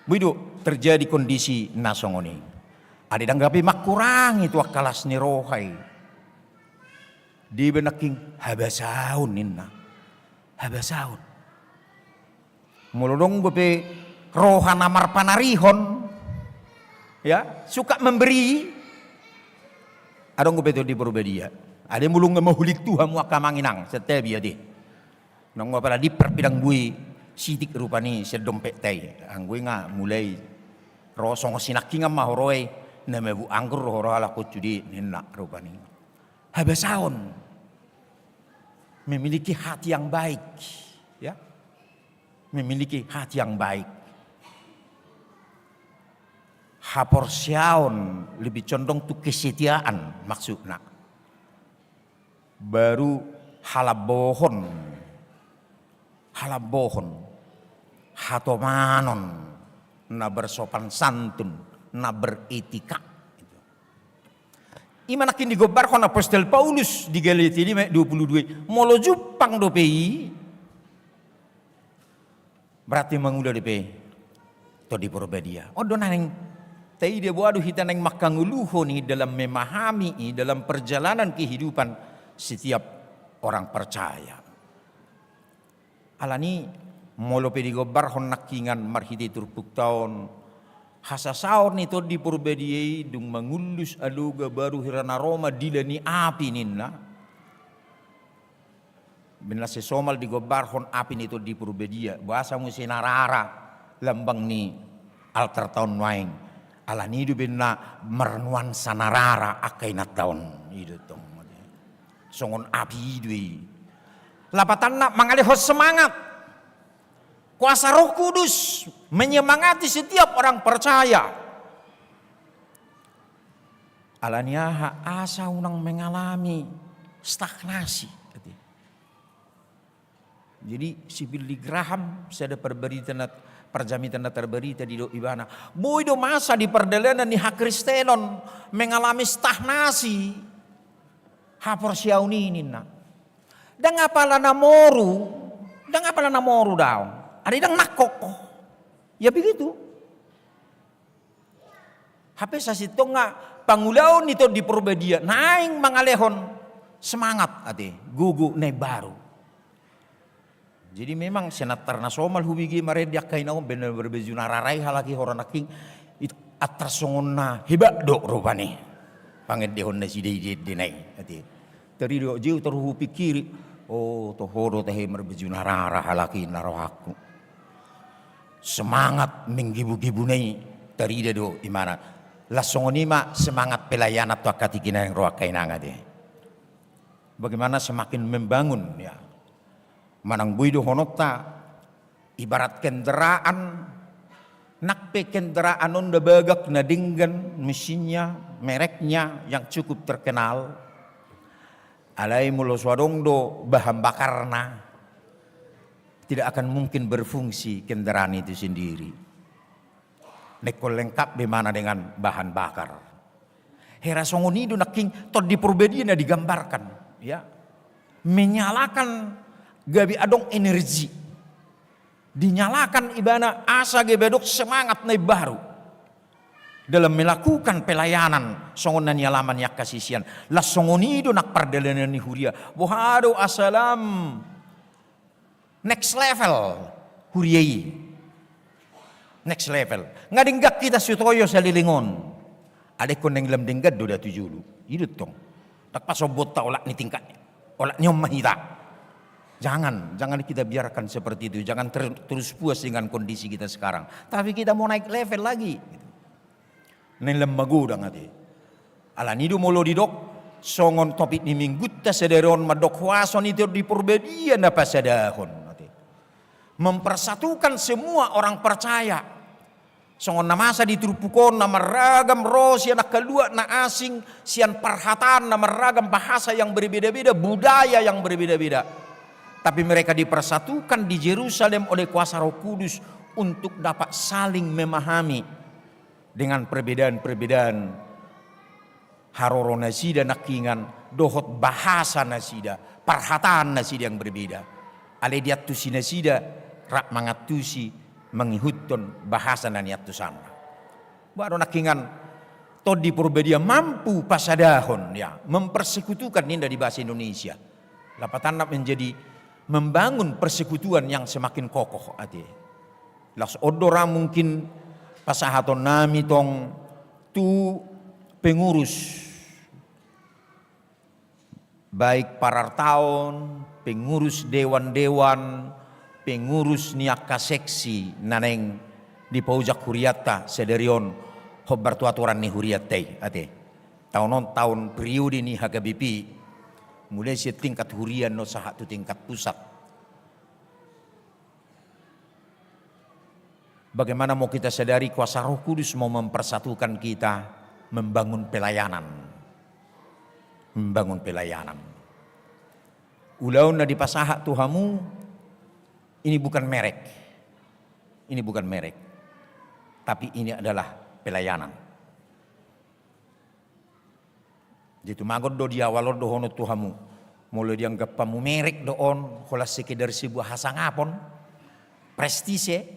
Boi do terjadi kondisi na songon i. Alai ndang gabe mangkurangi tu angka las ni roha i. Dia iba nangkin habasaon, ninna. Habasaon. Molo adong dope roha na marpanarihon, ya, suka memberi, adong dope Tondi Porbadia. Alai molo nga mahuling tu hamu angka amang inang, santabi ate. Nunga apala diper pe ndang boi sitik rupani sian dompet i. Anggo i nga mulai ro songon sinangkingan ma ho ro i, na mabuk anggur do ho ro halak on sude, ninna rupani. Habasaon. Memiliki hati yang baik, ya. Memiliki hati yang baik. Haporseaon lebih condong tu kesetiaan maksudna. Baru halambohon, halambohon, hatomanon, na bersopan santun, na beretika. I ma nangkin digombarhon apostel Paulus di Galatia lima ayat dua puluh dua i. Molo jumpang dope i, berarti mangula dope Tondi Porbadia. On do naeng taida, boha do hita naeng manghangoluhon i dalam memahami i dalam perjalanan kehidupan setiap orang percaya. Alani, molo pe digombarhon nangkingan marhite turpukta on, hasasaor ni Tondi Porbadia i dung mangullus aloga baru hira na ro ma dila ni api ninna. Bena sesomal digombarhon api ni Tondi Porbadia, boasa muse na rara lambang ni altarta on nuaeng. Alani do bena marnuansa na rara angka inanta on. I do tong. Songon api i do i. Lapatanna mangalehon semangat. Kuasa Roh Kudus menyemangati setiap orang percaya. Alani aha? Asa unang mengalami stagnasi. Jadi si Billy Graham, sada parbarita na, parjamita na tarbarita, didok ibana, boi do masa di pardalanan ni hakristenon mengalami stagnasi haporseaon i ninna. Ndang apala na moru, ndang apala na moru daong. Alai ndang nangkok. Ya begitu. Hape sasintongna pangulaon ni Tondi Porbadia naeng mangalehon semangat ate, gogo na imbaru. Jadi memang sinantar na somal hubege marende angka inang on, baen na marbaju na rara i halak i, hora nangkin, antar songon na hebat do rupani pangendehon nasida i di endena i, ate. Tarida do, jeu taru hupingkiri, o toho do tahe marbaju na rara halak i na rohangku. Semangat menggebu-gebuna i tarida do ibana. Laos songon i ma semangat pelayanan tu angka tingki na naeng ro angka inang, ate. Bagaimana semakin membangun, ya. Manang boi dohononta, ibarat kendaraan, nang pe kendaraan on na bagak, na denggan, mesinnya, mereknya yang cukup terkenal, alai molo so adong do bahan bakarna, tidak akan mungkin berfungsi kendaraan itu sendiri. Nengkon lengkap do ibana dengan bahan bakar. Hera songon i do nangkin Tondi Porbadia na digambarkan, ya. Menyalakan gabe adong energi. Dinyalakan ibana asa gabe adong semangat na imbaru dalam melakukan pelayanan songon na nialama ni angka sisean. Laos songon i do nang pardalanan ni huria. Boha do asa lam next level huria i. Next level. Nga denggan hita sutoyo saleleng on. Alai ingkon naeng lam denggan do da tu jolo. I do tong. Ndang pas ombonta olat ni tingkat, olat ni on ma hita. Jangan, jangan kita biarkan seperti itu. Jangan ter-, terus puas dengan kondisi kita sekarang. Tapi kita mau naik level lagi. Naeng lam magodang, ate. Alani do molo didok, songon topik ni minggunta sadari on, mandok huaso ni Tondi Porbadia na pasadahon, ate. Mempersatukan semua orang percaya. Songon na masa di turpuk on, na marragam ro sian angka luat na asing, sian parhataan na marragam, bahasa yang berbeda-beda, budaya yang berbeda-beda. Tapi mereka dipersatukan di Jerusalem oleh kuasa Roh Kudus untuk dapat saling memahami dengan perbedaan-perbedaan haroro nasida nangkiningan dohot bahasa nasida, parhataan nasida yang berbeda. Alai diantusi nasida rap mangantusi mangihuthon bahasa na niantusanna. Boha do nangkiningan Tondi Porbadia mampu pasadahon, ya, mempersekutukan ninna di bahasa Indonesia. Lapatanna menjadi membangun persekutuan yang semakin kokoh, ate. Laos on do ra mungkin pasahatonnami tong tu pengurus, baik parartaon, pengurus dewan-dewan, pengurus ni angka seksi na naeng dipaojak hurianta sadari on hombar tu aturan ni hurianta i, ate. Taon on taon periode ni H K B P, mulai sian tingkat huria annon sahat tu tingkat pusat. Bagaimana mau kita sadari kuasa Roh Kudus mau mempersatukan kita membangun pelayanan. Membangun pelayanan. Ulaon na dipasahat tu hamu, ini bukan merek. Ini bukan merek. Tapi ini adalah pelayanan. Jadi tumagon do di awal on dohonon tu hamu. Molo dianggap hamu merek do on, holan sekedar sebuah hasangapon, prestise.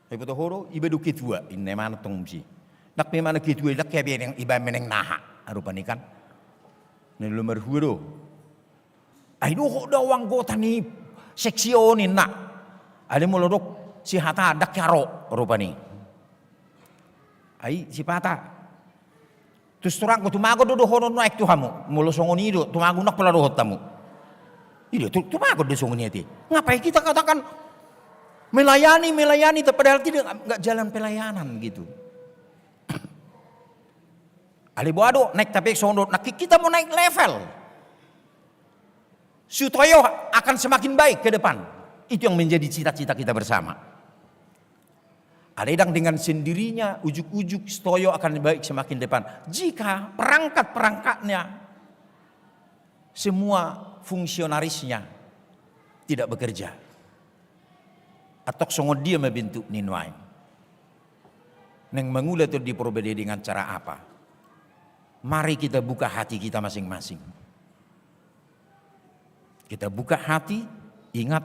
Ai boto ho do, iba do ketua, inna imana tong musi. Ndang pe imana ketua, ndang pe iba meneng naha, rupani kan. Na nomor dua do. Ai dohot do au anggota ni seksi on, inna. Alai molo dok sihata ndang pe ro, rupani. Ai sipata. Terus terang, tumagon do dohonon aek tu hamu. Molo songon i do, tumagon, ndang pola dohot hamu. I do, tu-, tumagon do songon i, ate. Ngapain kita katakan melayani, melayani, padahal tidak, nggak jalan pelayanan gitu. Alai boha do, naeng tape songon do, nangkin kita mau naik level. Sutoyo akan semakin baik ke depan. Itu yang menjadi cita-cita kita bersama. Alai ndang dengan sendirinya, ujuk-ujuk sutoyo akan baik semakin depan. Jika perangkat-perangkatnya, semua fungsionarisnya tidak bekerja. Antong songon dia ma bentuk ni nuaeng? Naeng mangula Tondi Porbadia dengan cara apa? Mari kita buka hati kita masing-masing. Kita buka hati, ingat,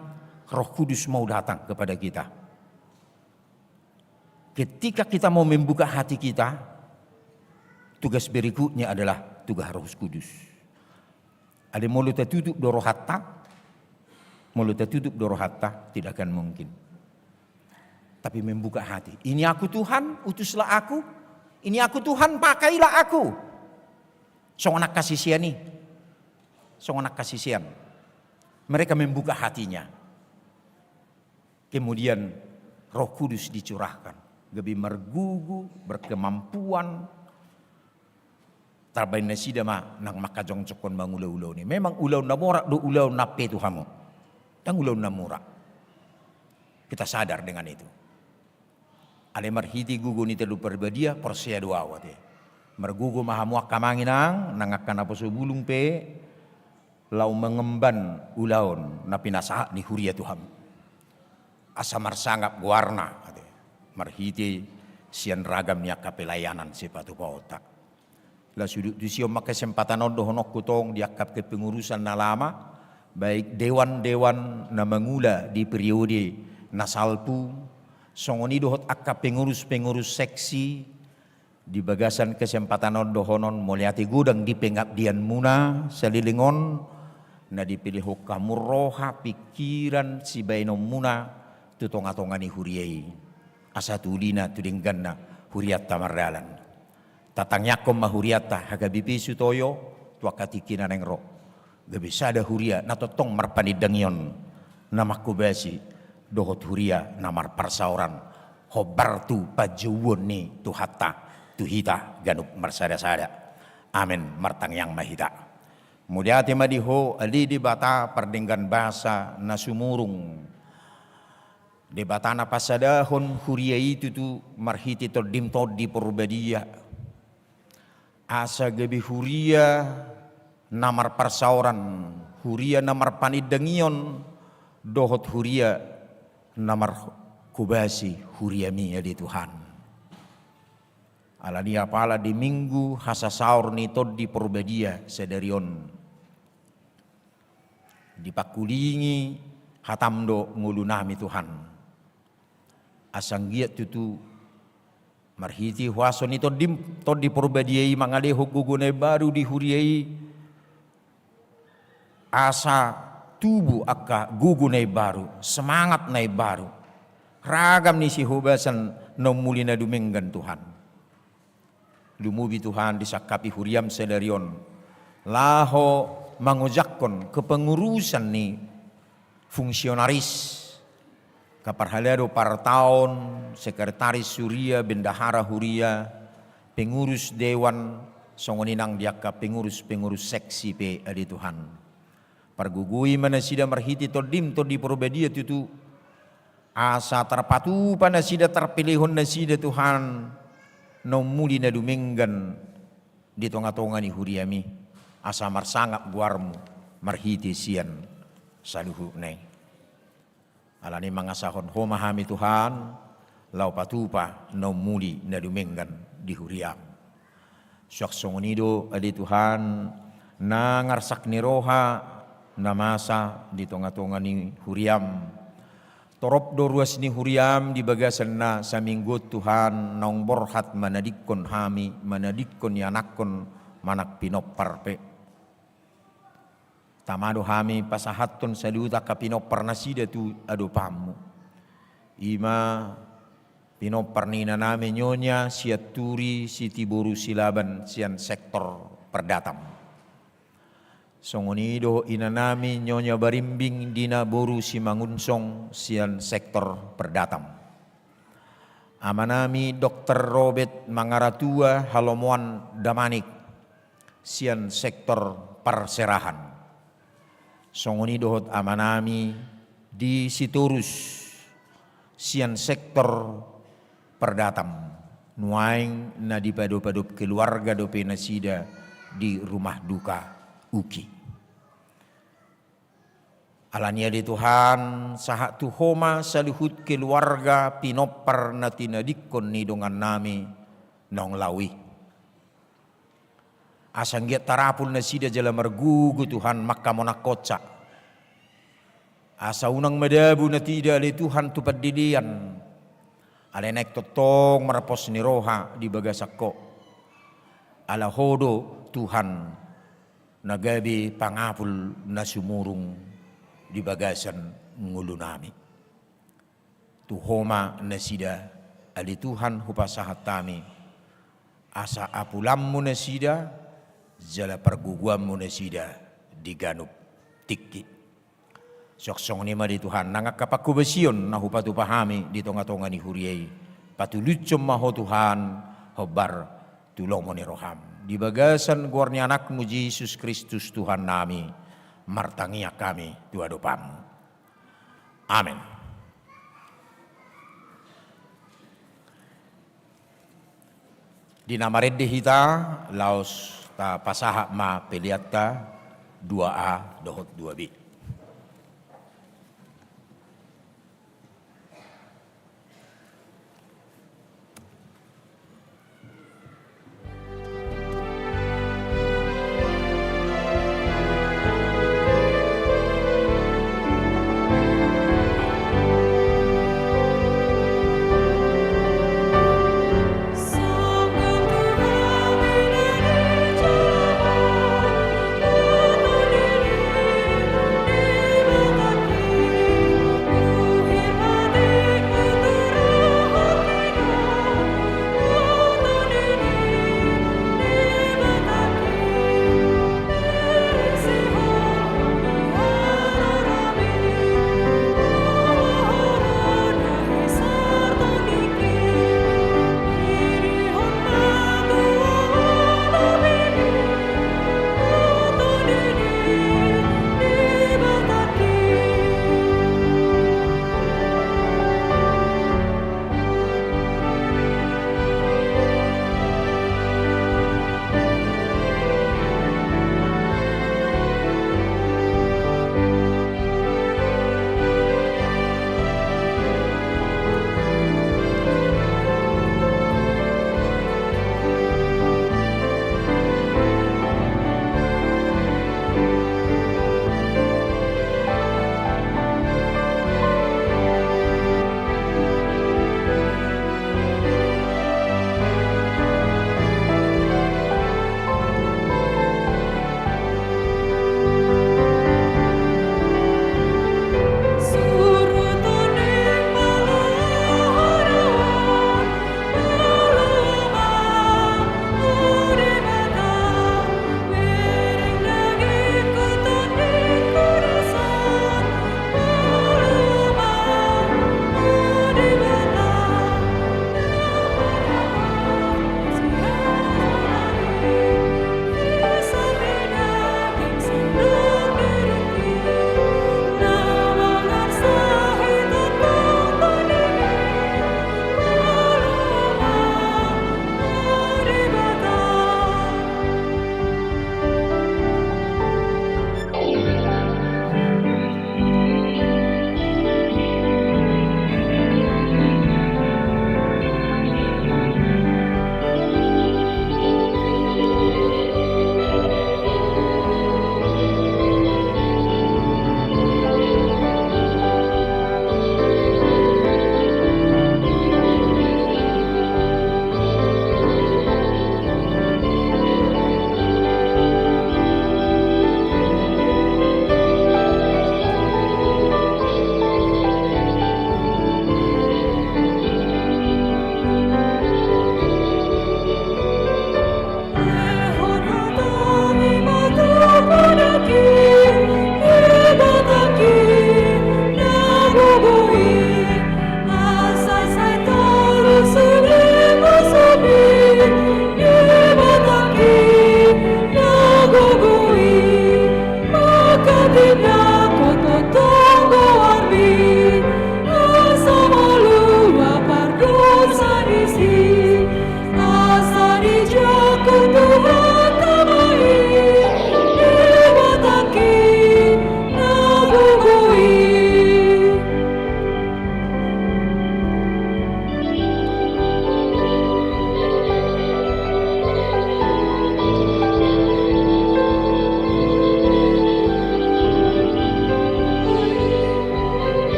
Roh Kudus mau datang kepada kita. Ketika kita mau membuka hati kita, tugas berikutnya adalah tugas Roh Kudus. Alai molo tatutup do rohanta, Molo tatutup do rohanta, tidak akan mungkin. Tapi membuka hati. Ini aku Tuhan, utuslah aku. Ini aku Tuhan, pakailah aku. Songon angka sisean i. Songon angka sisean. Mereka membuka hatinya. Kemudian Roh Kudus dicurahkan. Gabe margogo, berkemampuan. Tarbaen nasida ma nang mangkajongjongkon mangula ulaon i. Memang ulaon na morat do ulaon na pe tu hamu. Ndang ulaon na mura. Kita sadar dengan itu. Alai marhite gogo ni Tondi Parbadia, porsea do ahu ate. Margogo ma hamu angka amang inang, nang angka naposo bulung pe, laho mangemban ulaon na pinasahat ni huria tu hamu. Asa marsangap goarna ate. Marhite sian ragam ni angka pelayanan sipatupaonta. Laos hudok tusi on ma kesempatan on dohononku tong di angka kepengurusan na lama, baik dewan-dewan na mangula di periode na salpu, songon i dohot angka pengurus-pengurus seksi, di bagasan kesempatan on dohonon mauliate godang di pengabdianmuna saleleng on, na dipelehon hamu roha, pikiran, sibaenonmuna tu tonga-tonga ni huria i. Asa tu ulina tu dengganna hurianta mardalan. Tatangiangkon ma hurianta, hagabeon pe sutoyo, tu angka tingki na naeng ro. Gabe sada huria, na tongtong marpanindangion, na manghobasi, dohot huria, na marparsaoran, hombar tu panjouon ni Tuhanta, tu hita, ganup marsada-sada. Amen, martangiang ma hita. Mauliate ma di Ho, ale Debata pardenggan basa na sumurung. Debata na pasadahon huria i tutu marhite Tondim Tondi Porbadia. Asa gabe huria na marparsaoran, huria na marpanindangion, dohot huria na marhobasi huriami ale Tuhan. Alani apala di Minggu hasasaor ni Tondi Porbadia sadari on. Dipangkulingi hatam do ngolunami Tuhan. Asa anggiat tutu marhite huaso ni Tondim, Tondi Porbadia i mangalehon gogo na imbaru di huria i, asa tubu angka gogo na imbaru, semangat na imbaru, ragam ni sihobasan na umuli na dumenggan Tuhan. Lumobi Tuhan disangkapi huriam sadari on. Laho mangojakkon kepengurusan ni fungsionaris, angka parhalado partaon, sekretaris huria, bendahara huria, pengurus dewan, songon i nang di angka pengurus-pengurus seksi pe ale Tuhan. Pargogoi ma nasida marhite Tondim Tondi Porbadia tutu. Asa tarpatupa nasida, tarpelehon nasida Tuhan, na umuli na dumenggan di tonga-tonga ni huriami, asa marsangap goarmu marhite sian saluhutna i. Alani mangasahon Ho ma hami Tuhan, laho patupa na umuli na dumenggan di huriam. Suang songon i do ale Tuhan, nang arsak ni roha na masa di tonga-tonga ni huriam. Torop do ruas ni huriam di bagasan na saminggu on Tuhan, naung borhat manadingkon hami, manadingkon ianakhon manang pinompar pe. Tama do hami pasahathon saluhut angka pinompar nasida tu adopanmu. I ma pinompar ni inanami Nyonya Sianturi Sitiboru Silaban sian sektor Perdatam. Songon i dohot inanami Nyonya Barimbing Dina boru Simangunsong sian sektor Perdatam. Amanami Dokter Robert Mangaratua Halomoan Damanik sian sektor Parserahan. Songon i dohot amanami di Sitorus sian sektor Perdatam. Nuaeng na dipadopadop keluarga dope nasida di rumah duka Uki. Alani ale Tuhan, sahat tu Ho ma saluhut keluarga pinompar na tinadingkon ni dongannami naung laho i. Asa anggiat tarapul nasida jala margogo Tuhan manghamonangkonsa. Asa unang madabu nasida ale Tuhan tu pandelean. Alai naeng tongtong marpos ni roha di bagasan Ho. Ala Ho do Tuhan na gabe pangapul na sumurung di bagasan ngolunami. Tu Ho ma nasida, ale Tuhan, hupasahat hami, asa apulanmu nasida, jala pargogoanmu nasida di ganup tingki. Suang songon i ma di Tuhan, nang angka panghobasion na hupatupa hami di tongatonga ni huria i, patulushon ma Ho Tuhan, hombar tu lomo ni roham. Di bagasan goar ni Anakmu Jesus Kristus Tuhannami, martangiang hami tu adopanmu. Amen. Di na marende hita, laos tapasahat ma peleanta dua A dohot dua B.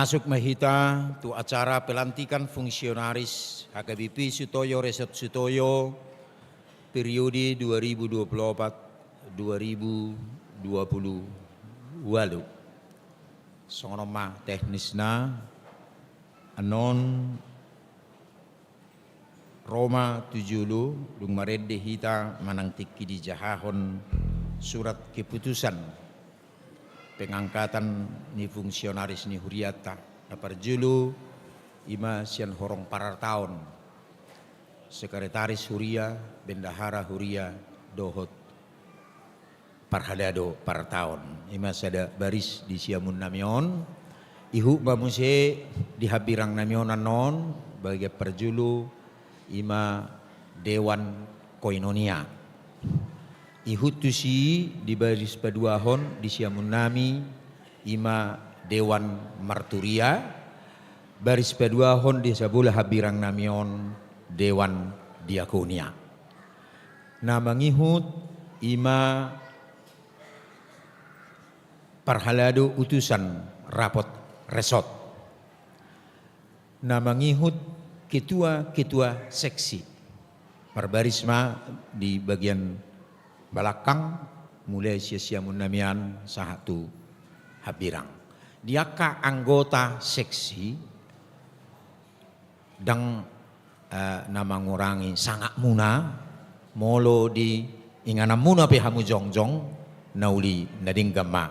Masuk ma hita tu acara pelantikan fungsionaris H K B P Sutoyo, Resort Sutoyo, periode dua ribu dua puluh empat dua ribu dua puluh ualu. Songon on ma teknisna. Annon ro ma tu jolo, dung marende hita manang tingki dijahahon surat keputusan pengangkatan ni fungsionaris ni hurianta. Na parjolo, i ma sian horong parartaon, sekretaris huria, bendahara huria, dohot parhalado partaon. I ma sada baris di siamun nami on. Ihut ma muse di hambirang nami on annon, bagian parjolo, i ma Dewan Koinonia. Ihut tusi di baris paduahon di siamun nami, i ma Dewan Marturia. Baris paduahon di sabola hambirang nami on, Dewan Diakonia. Na mangihut, i ma parhalado utusan rapot resort. Na mangihut, ketua-ketua seksi. Marbaris ma di bagian balakang, mulai sian siamun nami an sahat tu hambirang. Di angka anggota seksi, ndang, eh, na mangurangi sangapmuna, molo di ingananmuna pe hamu jongjong, na uli na denggan ma,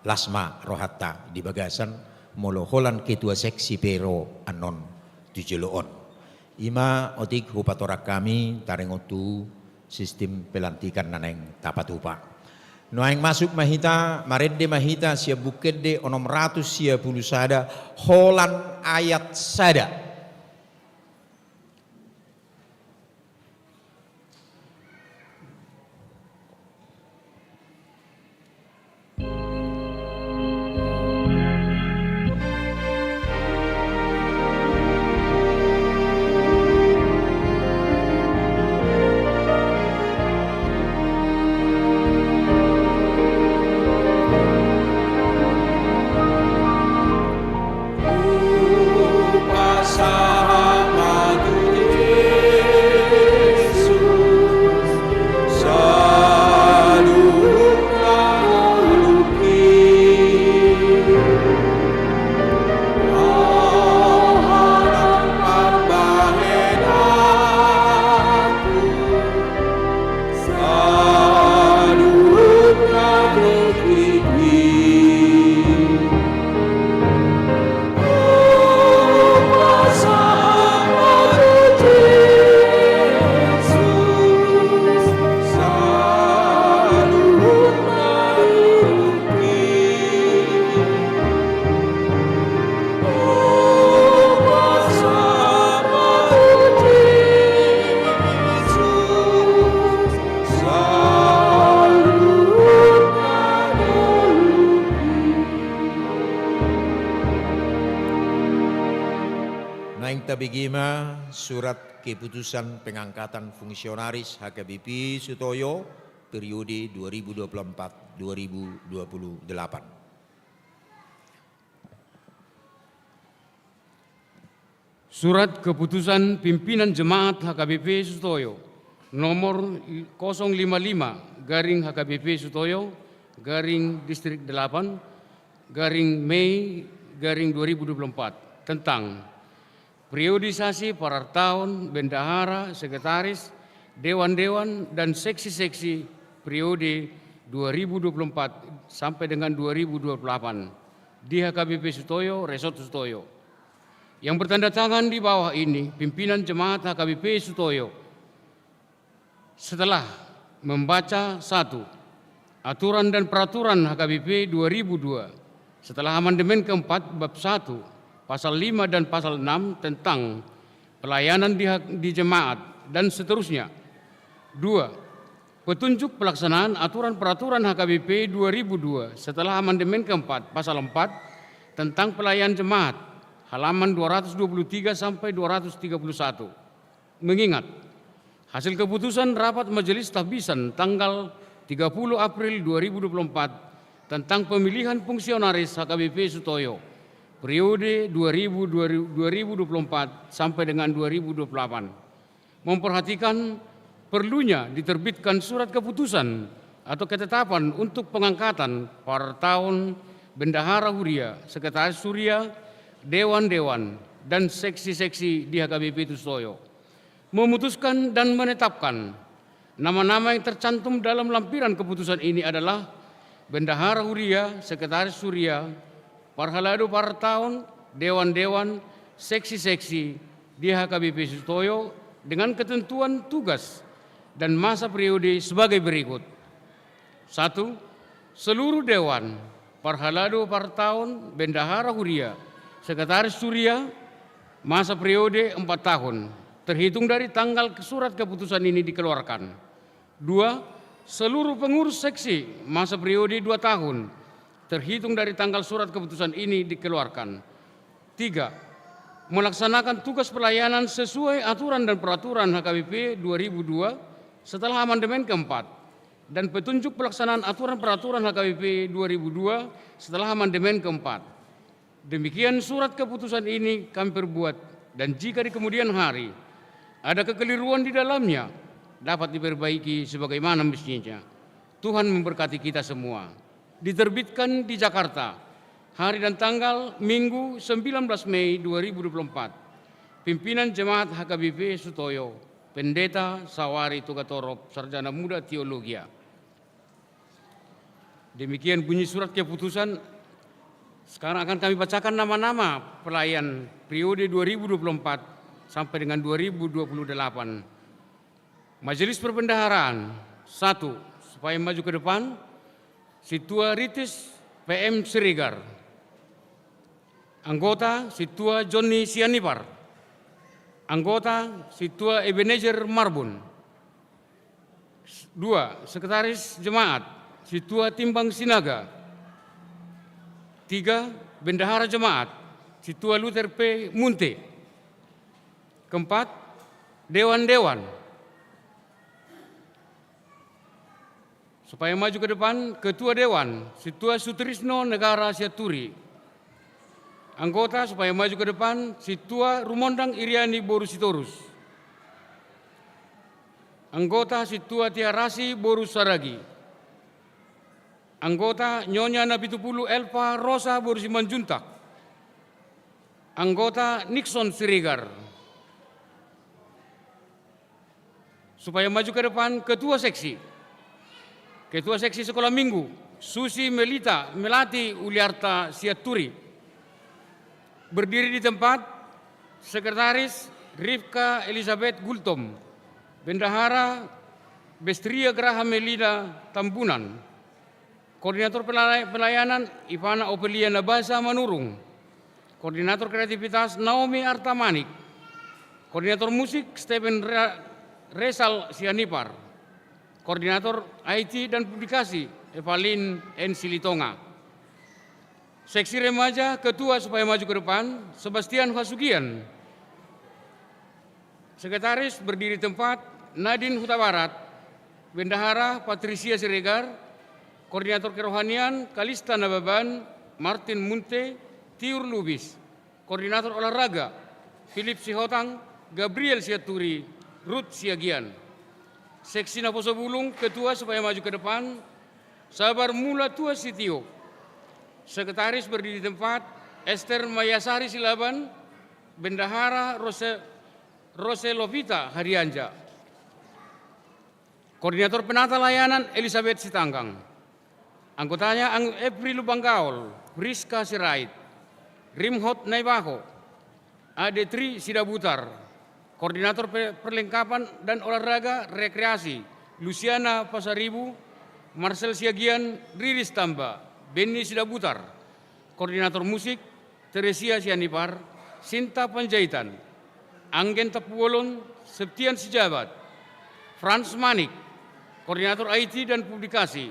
las ma rohanta di bagasan, molo holan ketua seksi pe ro annon tu jolo on. I ma otik hupatorang hami taringot tu sistem pelantikan na naeng tapatupa. Nuaeng masuk ma hita, marende ma hita sian Buku Ende onom ratus sia pulu sada, holan ayat sada. Naeng tabege ma surat keputusan pengangkatan fungsionaris H K B P Sutoyo periode dua ribu dua puluh empat dua ribu dua puluh delapan. Surat keputusan pimpinan jemaat H K B P Sutoyo nomor kosong lima lima garing H K B P Sutoyo garing Distrik delapan garing Mei garing dua ribu dua puluh empat tentang periodisasi parartaon bendahara, sekretaris, dewan-dewan, dan seksi-seksi periode dua ribu dua puluh empat sampai dengan dua ribu dua puluh delapan di H K B P Sutoyo, Resort Sutoyo. Yang bertanda tangan di bawah ini, pimpinan jemaat H K B P Sutoyo. Setelah membaca, satu, aturan dan peraturan H K B P dua ribu dua, setelah amandemen keempat, bab satu, pasal lima dan pasal enam tentang pelayanan di hak-, di jemaat, dan seterusnya. Dua, petunjuk pelaksanaan aturan peraturan H K B P dua ribu dua setelah amandemen keempat, pasal empat, tentang pelayan jemaat, halaman dua ratus dua puluh tiga sampai dua ratus tiga puluh satu. Mengingat hasil keputusan rapat Majelis Tahbisan tanggal tiga puluh April dua ribu dua puluh empat tentang pemilihan fungsionaris H K B P Sutoyo, periode dua ribu, dua ribu dua puluh empat sampai dengan dua ribu dua puluh delapan, memperhatikan perlunya diterbitkan surat keputusan atau ketetapan untuk pengangkatan per tahun bendahara huria, sekretaris huria, dewan-dewan, dan seksi-seksi di H K B P Sutoyo, memutuskan dan menetapkan nama-nama yang tercantum dalam lampiran keputusan ini adalah bendahara huria, sekretaris huria, parhalado partaon, dewan-dewan, seksi-seksi di H K B P Sutoyo dengan ketentuan tugas dan masa periode sebagai berikut. Satu, seluruh dewan, parhalado partaon, bendahara huria, sekretaris huria, masa periode empat tahun, terhitung dari tanggal surat keputusan ini dikeluarkan. Dua, seluruh pengurus seksi, masa periode dua tahun, terhitung dari tanggal surat keputusan ini dikeluarkan. Tiga, melaksanakan tugas pelayanan sesuai aturan dan peraturan H K B P dua ribu dua setelah amandemen keempat, dan petunjuk pelaksanaan aturan peraturan H K B P dua ribu dua setelah amandemen keempat. Demikian surat keputusan ini kami perbuat, dan jika di kemudian hari ada kekeliruan di dalamnya, dapat diperbaiki sebagaimana mestinya. Tuhan memberkati kita semua. Diterbitkan di Jakarta, hari dan tanggal Minggu, sembilan belas Mei dua ribu dua puluh empat. Pimpinan Jemaat H K B P Sutoyo, Pendeta Sawari Togatorop, Sarjana Muda Teologia. Demikian bunyi surat keputusan. Sekarang akan kami bacakan nama-nama pelayan periode dua ribu dua puluh empat sampai dengan dua ribu dua puluh delapan. Majelis Perbendaharaan, satu, supaya maju ke depan, Sintua Ritis P M Siregar. Anggota, Sintua Jonni Sianipar. Anggota, Sintua Ebenezer Marbun. Dua, Sekretaris Jemaat, Sintua Timbang Sinaga. Tiga, Bendahara Jemaat, Sintua Luther P Munte. Keempat, dewan-dewan. Supaya maju ke depan, Ketua Dewan, Sintua Sutrisno Negara Sianturi. Anggota, supaya maju ke depan, Sintua Rumondang Iriani boru Sitorus. Anggota, Sintua Tiarasi boru Saragi. Anggota, Nyonya Napitupulu Elva Rosa boru Simanjuntak. Anggota, Nixon Siregar. Supaya maju ke depan, Ketua Seksi. Ketua Seksi Sekolah Minggu, Susi Melita Melati Uliarta Sianturi. Berdiri di tempat, Sekretaris Rifka Elizabeth Gultom. Bendahara Bestria Graha Melina Tambunan. Koordinator pelay-, pelayanan, Ivana Opelia Nabasa Manurung. Koordinator kreativitas, Naomi Artamanik. Koordinator musik, Stephen Re-, Resal Sianipar. Koordinator I T dan publikasi, Evalin N Silitonga. Seksi remaja, Ketua supaya maju ke depan, Sebastian Hasugian. Sekretaris berdiri tempat, Nadine Hutabarat. Bendahara, Patricia Siregar. Koordinator kerohanian, Kalista Nababan, Martin Munte, Tiur Lubis. Koordinator olahraga, Philip Sihotang, Gabriel Sianturi, Ruth Siagian. Seksi naposobulung, Ketua supaya maju ke depan, Sabar Mula Tua Sitio. Sekretaris berdiri tempat, Esther Mayasari Silaban. Bendahara, Rose, Rose Lovita Harianja. Koordinator penata layanan, Elizabeth Sitanggang. Anggotanya, Ang-, April Lubanggaol, Priska Sirait, Rimhot Naibaho, Ade Tri Sidabutar. Koordinator pe-, perlengkapan dan olahraga rekreasi, Luciana Pasaribu, Marcel Siagian, Riris Tamba, Benny Sidabutar. Koordinator musik, Teresia Sianipar, Sinta Panjaitan, Anggen Tampubolon, Septian Sijabat, Frans Manik. Koordinator I T dan publikasi,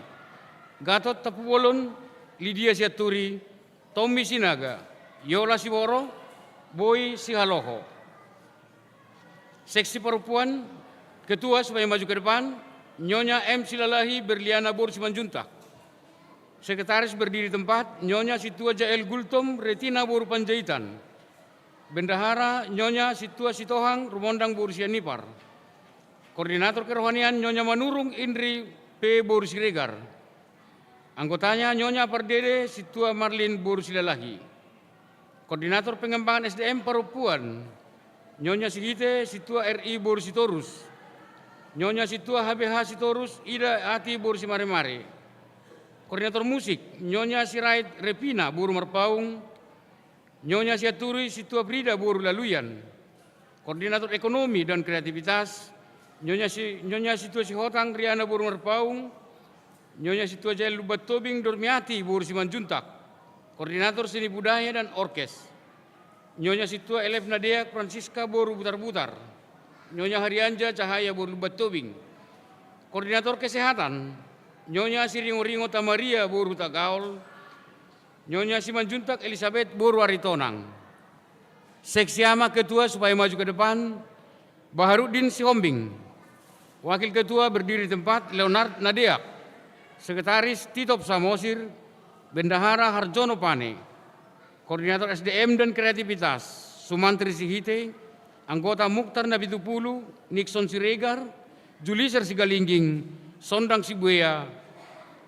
Gatot Tampubolon, Lydia Sianturi, Tommy Sinaga, Yola Siworo, Boy Sihaloho. Seksi perempuan, Ketua supaya maju ke depan, Nyonya M Silalahi Berliana boru Simanjuntak. Sekretaris berdiri tempat, Nyonya Sintua Jael Gultom Retina boru Panjaitan. Bendahara, Nyonya Sintua Sitohang Rumondang boru Sianipar. Koordinator kerohanian, Nyonya Manurung Indri P boru Siregar. Anggotanya, Nyonya Pardede Sintua Marlin boru Silalahi. Koordinator pengembangan S D M parompuan, Nyonya Sihite Sintua R I boru Sitorus. Nyonya Sintua H B H Sitorus Ida Ati boru Simaremare. Koordinator musik, Nyonya Sirait Repina boru Marpaung. Nyonya Sianturi Sintua Prida boru Laluyan. Koordinator ekonomi dan kreativitas, Nyonya Si-, Nyonya Sintua Sihotang Riana boru Marpaung. Nyonya Sintua Jael Lumban Tobing Dormiati boru Simanjuntak. Koordinator seni budaya dan orkes, Nyonya Sintua Elef Nadeak Francisca boru Butarbutar. Nyonya Harianja Cahaya boru Lumban Tobing. Koordinator kesehatan, Nyonya Siringoringo Tamaria boru Tagaol. Nyonya Simanjuntak Elisabet boru Aritonang. Seksi ama ketua supaya maju ke depan, Baharuddin Sihombing. Wakil ketua berdiri tempat, Leonard Nadeak. Sekretaris, Titop Samosir. Bendahara, Harjono Pane. Koordinator S D M dan kreativitas, Sumantri Sihite. Anggota, Mukhtar Napitupulu, Nixon Siregar, Juliser Sigalingging, Sondang Sibuea.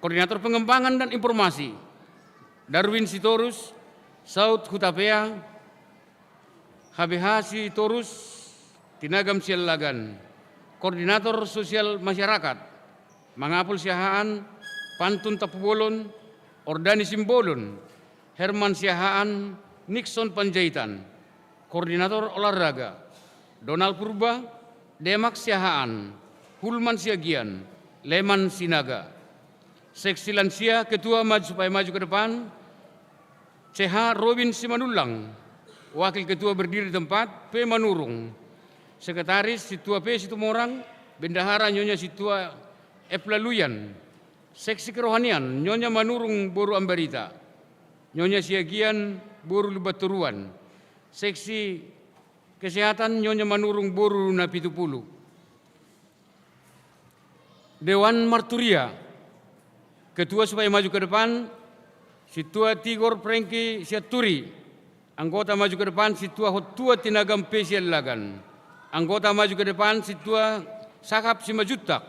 Koordinator pengembangan dan informasi, Darwin Sitorus, Saud Hutapea, H B H Sitorus, Tinagam Siallagan. Koordinator sosial masyarakat, Mangapul Siahaan, Pantun Tampubolon, Ordani Simbolon, Herman Siahaan, Nixon Panjaitan. Koordinator olahraga, Donald Purba, Demak Siahaan, Hulman Siagian, Leman Sinaga. Seksi lansia ketua maju, supaya maju ke depan, C H Robin Simanullang. Wakil ketua berdiri tempat, P Manurung. Sekretaris, Sintua P Situmorang. Bendahara, Nyonya Sintua F Laluyan. Seksi kerohanian, Nyonya Manurung boru Ambarita. Nyonya Siagian boru Lumbantoruan. Seksi kesehatan, Nyonya Manurung boru Napitupulu. Dewan marturia. Ketua supaya maju ke depan, Sintua Tigor Prengki Sianturi. Anggota maju ke depan, Sintua Hottua Tinagam P Siallagan. Anggota maju ke depan, Sintua Sakap Simanjuntak.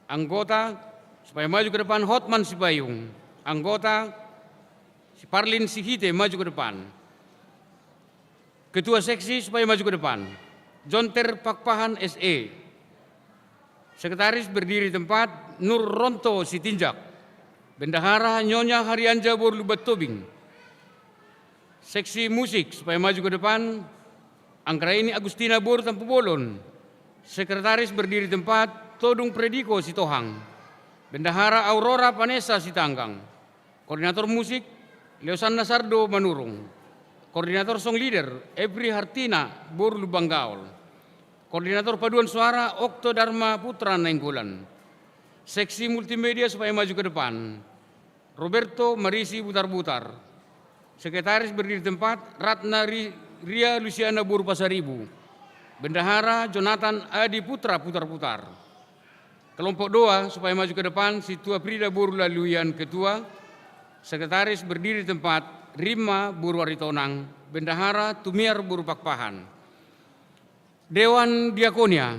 Anggota supaya maju ke depan, Hotman Sipayung. Anggota, Siparlin Sihite maju ke depan. Ketua seksi supaya maju ke depan, Jonter Pakpahan S E. Sekretaris berdiri tempat, Nur Ronto Sitinjak. Bendahara, Nyonya Harianja boru Lumban Tobing. Seksi musik supaya maju ke depan, Anggraini Agustina boru Tampubolon. Sekretaris berdiri tempat, Todung Frediko Sitohang. Bendahara, Aurora Vanessa Sitanggang. Koordinator musik, Leosanna Sardo Manurung. Koordinator song leader, Epri Hartina boru Lumban Gaol. Koordinator paduan suara, Okto Dharma Putra Nainggolan. Seksi multimedia supaya maju ke depan, Roberto Marisi Butarbutar. Sekretaris berdiri tempat, Ratna Ri-, Ria Lusiana boru Pasaribu. Bendahara, Jonathan Adi Putra Putarputar. Kelompok dua supaya maju ke depan, Sintua Prida boru Laluyan ketua. Sekretaris berdiri tempat, Rima boru Aritonang. Bendahara, Tumiar boru Pakpahan. Dewan diakonia.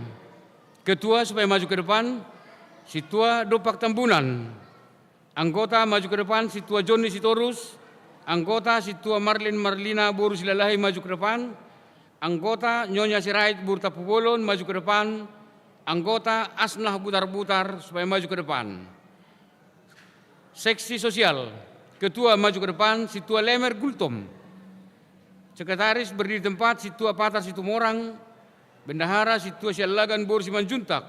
Ketua supaya maju ke depan, Sintua Dompak Tambunan. Anggota maju ke depan, Sintua Jonni Sitorus. Anggota, Sintua Marlin Marlina boru Silalahi maju ke depan. Anggota, Nyonya Sirait boru Tampubolon maju ke depan. Anggota, Asnah Butarbutar supaya maju ke depan. Seksi sosial. Ketua maju ke depan, Sintua Lemer Gultom. Sekretaris berdiri tempat, Sintua Patar Situmorang. Bendahara, Sintua Siallagan boru Simanjuntak.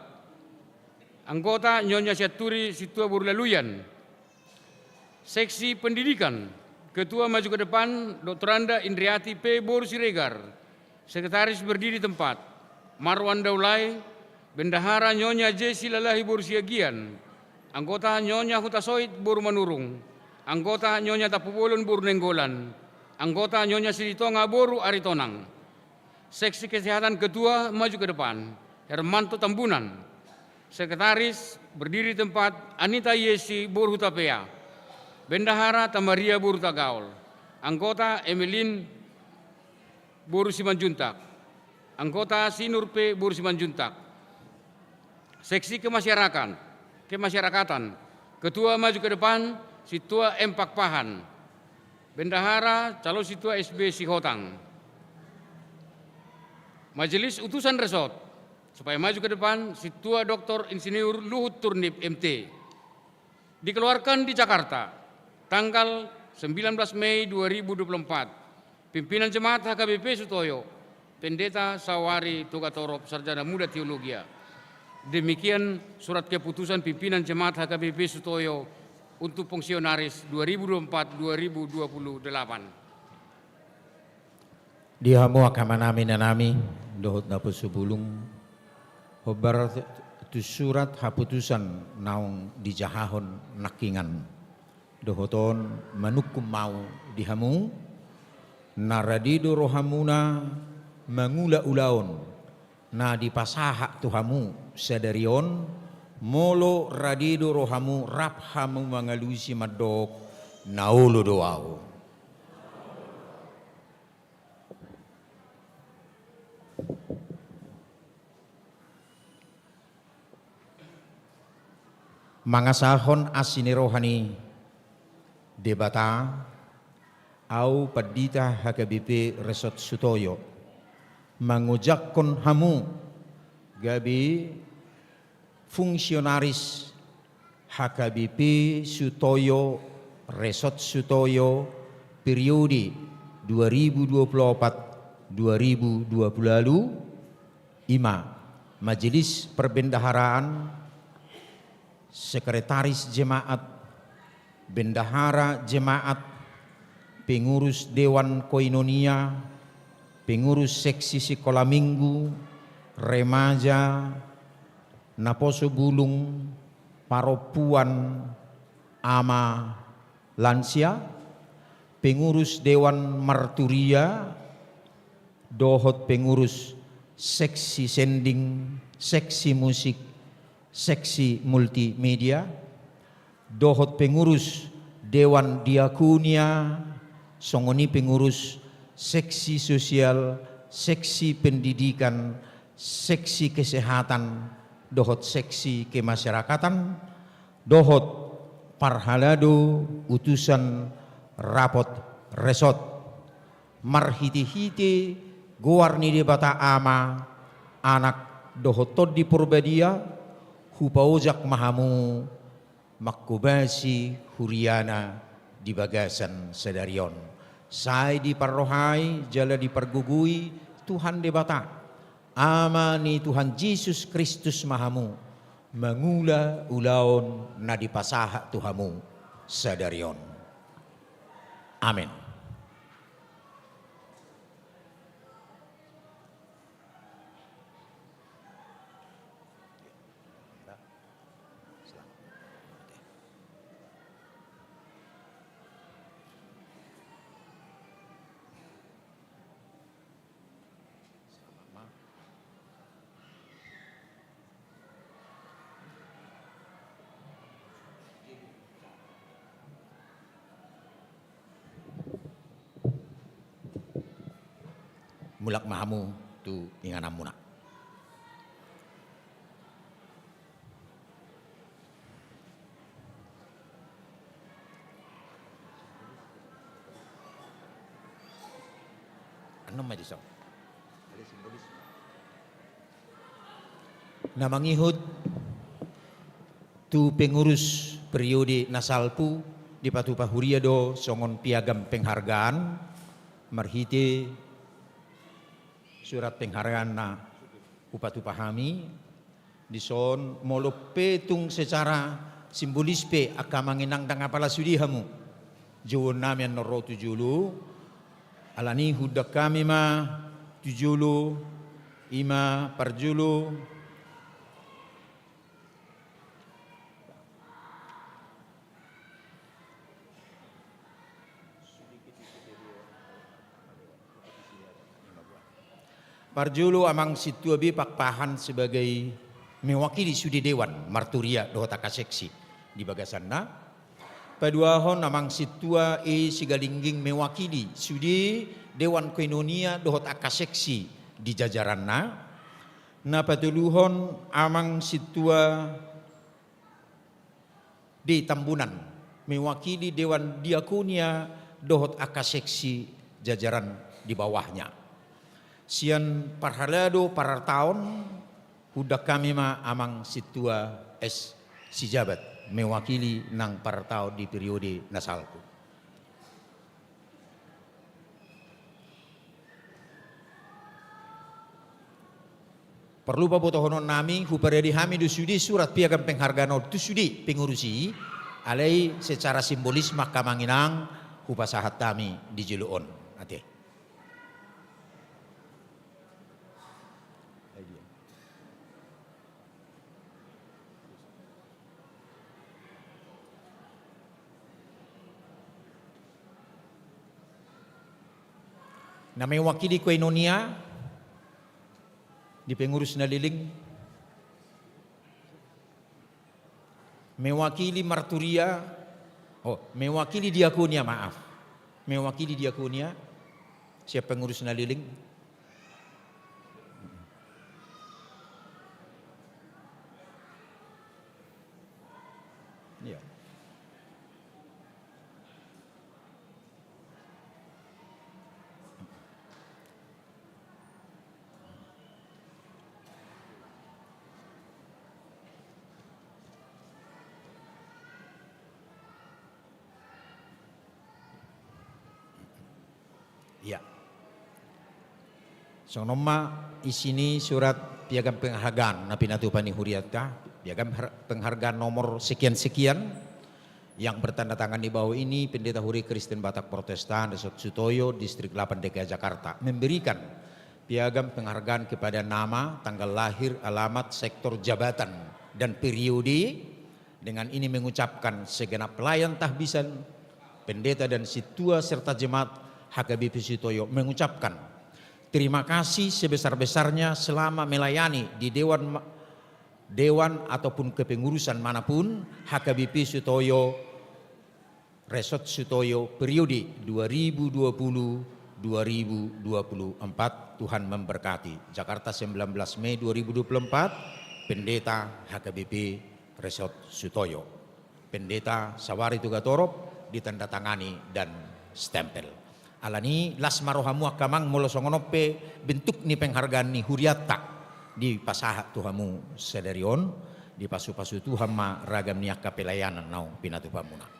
Anggota, Nyonya Sianturi Sintua boru Laluyan. Seksi pendidikan. Ketua maju ke depan, Doktoranda Indriati P boru Siregar. Sekretaris berdiri tempat, Marwan Daulai. Bendahara, Nyonya J Silalahi boru Siagian. Anggota, Nyonya Hutasoit boru Manurung. Anggota, Nyonya Tampubolon boru Nainggolan. Anggota, Nyonya Silitonga boru Aritonang. Seksi kesehatan, ketua maju ke depan, Hermanto Tambunan. Sekretaris berdiri tempat, Anita Yesi boru Hutapea. Bendahara Tamaria boru Tagaol. Anggota Emelin boru Simanjuntak. Anggota Sinur pe boru Simanjuntak. Seksi kemasyarakatan, kemasyarakatan. Ketua maju ke depan, Sintua M Pakpahan. Bendahara, calon Sintua S B Sihotang. Majelis Utusan Resort, supaya maju ke depan, Sintua Doktor Insinyur Luhut Turnip M T. Dikeluarkan di Jakarta, tanggal sembilan belas Mei dua ribu dua puluh empat. Pimpinan Jemaat H K B P Sutoyo, Pendeta Sawari Togatorop, Sarjana Muda Teologia. Demikian surat keputusan pimpinan Jemaat H K B P Sutoyo untuk fungsionaris dua ribu dua puluh empat dua ribu dua puluh delapan. Di hamu angka amanami, inanami, dohot naposobulung, hombar tu surat haputusan naung dijahahon nangkiningan dohot on manungkun ma au di hamu, na rade do rohamuna mangula ulaon na dipasahat tu hamu sadari on, molo rade do rohamu rap hamu mangalusi mandok na olo do au. Mangasahon asi ni roha ni Debata, au Pandita H K B P Resort Sutoyo, mangojakhon hamu gabe fungsionaris H K B P Sutoyo, Resort Sutoyo, periode dua ribu dua puluh opat dua ribu dua puluh ualu, i ma Majelis Perbendaharaan, Sekretaris Jemaat, Bendahara Jemaat, Pengurus Dewan Koinonia, Pengurus Seksi Sikola Minggu, Remaja, Naposobulung, Parompuan, Ama, Lansia, Pengurus Dewan Marturia, dohot Pengurus Seksi Sending, Seksi Musik, Seksi Multimedia, dohot Pengurus Dewan Diakonia, songon i Pengurus Seksi Sosial, Seksi Pendidikan, Seksi Kesehatan, dohot Seksi Kemasyarakatan, dohot parhalado utusan rapot resort. Marhitehite goar ni Debata Ama, Anak, dohot Tondi Porbadia, hupaojak ma hamu manghobasi huriana di bagasan sadari on. Sai diparrohai jala dipargogoi Tuhan Debata, Ama ni Tuhan Jesus Kristus ma hamu, mangula ulaon na dipasahat tu hamu sadari on. Amen. Mulak ma hamu tu ingananmuna. Annon ma dison. Na mangihut tu pengurus periode na salpu, dipatupa huria do songon piagam penghargaan marhite surat penghargaan na hupatupa hami. Dison, molo pe tung secara simbolis pe angka amang inang, ndang apala sude hamu jouonnami annon ro tu jolo, alani huundang hami ma tu jolo, i ma parjolo. Parjolo amang sintua B Pakpahan sebagai mewakili sude dewan marturia dohot angka seksi di bagasanna. Paduahon, Amang Sintua E Sigalingging mewakili sude Dewan Koinonia dohot angka seksi di jajaranna. Na patoluhon, Amang Sintua D Tambunan mewakili Dewan Diakonia dohot angka seksi jajaran di bawahnya. Sian parhalado parartaon, huundang hami ma Amang Sintua S Sijabat mewakili nang parartaon di periode na salpu. Parlu pabotohonon nami, huparade hami do sude surat piagam penghargaan on tu sude pengurus i, alai secara simbolis ma, angka amang inang, hupasahat hami di jolo on. Ate. Na mewakili koinonia di pengurus na leleng, mewakili marturia, oh, mewakili diakonia, maaf, mewakili diakonia sian pengurus na leleng. Iya. Iya. Songon on ma isi ni surat piagam penghargaan na pinatupa ni hurianta, piagam har-, penghargaan nomor sekian-sekian, yang bertanda tangan di bawah ini Pendeta Huria Kristen Batak Protestan Resort Sutoyo, Distrik delapan D K I Jakarta, memberikan piagam penghargaan kepada nama, tanggal lahir, alamat, sektor, jabatan, dan periode. Dengan ini mengucapkan segenap pelayan tahbisan, pendeta dan sintua serta jemaat H K B P Sutoyo mengucapkan terima kasih sebesar-besarnya selama melayani di dewan ma-, dewan ataupun kepengurusan manapun H K B P Sutoyo, Resort Sutoyo periode dua ribu dua puluh dua ribu dua puluh empat. Tuhan memberkati. Jakarta, sembilan belas Mei dua ribu dua puluh empat, Pendeta H K B P Resort Sutoyo. Pendeta Sawari Tugatorop, ditandatangani dan stempel. Alani las ma rohamu angka amang, molo songon on pe bentuk ni penghargaan ni hurianta dipasahat tu hamu sadari on, dipasupasu Tuhan ma ragam ni angka pelayanan naung pinatupamuna.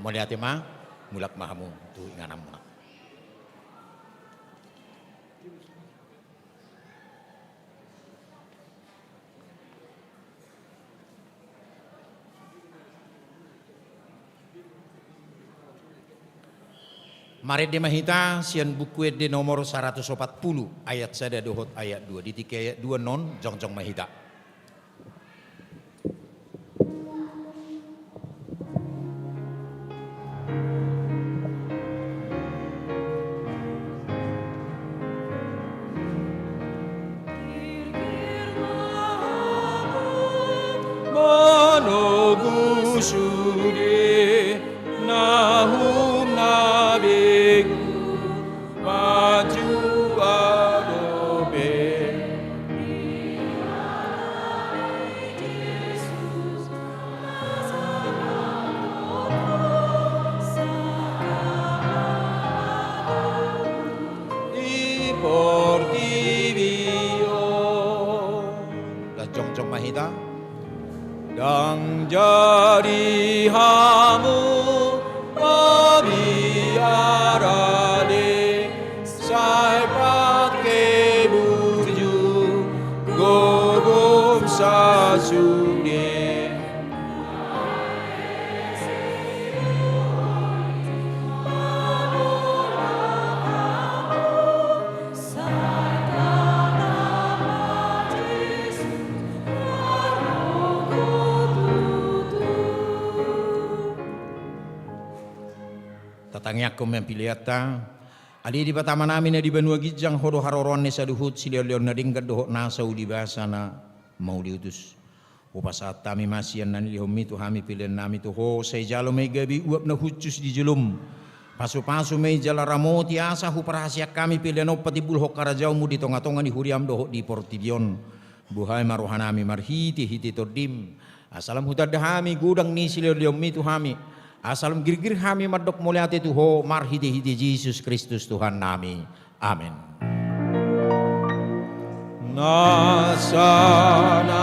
Mauliate ma, mulak ma hamu tu ingananmuna. Marende ma hita sian Buku Ende nomor saratus opat pulu, ayat sada dohot ayat dua. Di tingki ayat dua on, jongjong ma hita. Manogu sude na hum na begu manjua dope. Di portibi on. Las jongjong ma hita. Ndang jadi hamu mabiar ale, sai pake burju gogom sasude. Tatangiangkon ma peleanta. Ale Debata Amanami na di banua ginjang, Ho do haroroan ni saluhut silehonlehon na denggan dohot nasa uli basa na mauliutus. Hupasahat hami ma sian na nilehonMi tu hami peleannami tu Ho, sai jalo ma i gabe uap na hushus di jolom. Pasupasu ma i jala ramoti asa huparhaseang hami pelean on patimbulhon harajaonMu di tongatonga ni huriaM dohot di portibi on. Buhai ma rohanami marhitehite TondiM, asa lam hutanda hami godang ni silehonlehonMi tu hami, asa lam girgir hami mandok mauliate tu Ho marhitehite Jesus Kristus Tuhannami. Amen. Nasa na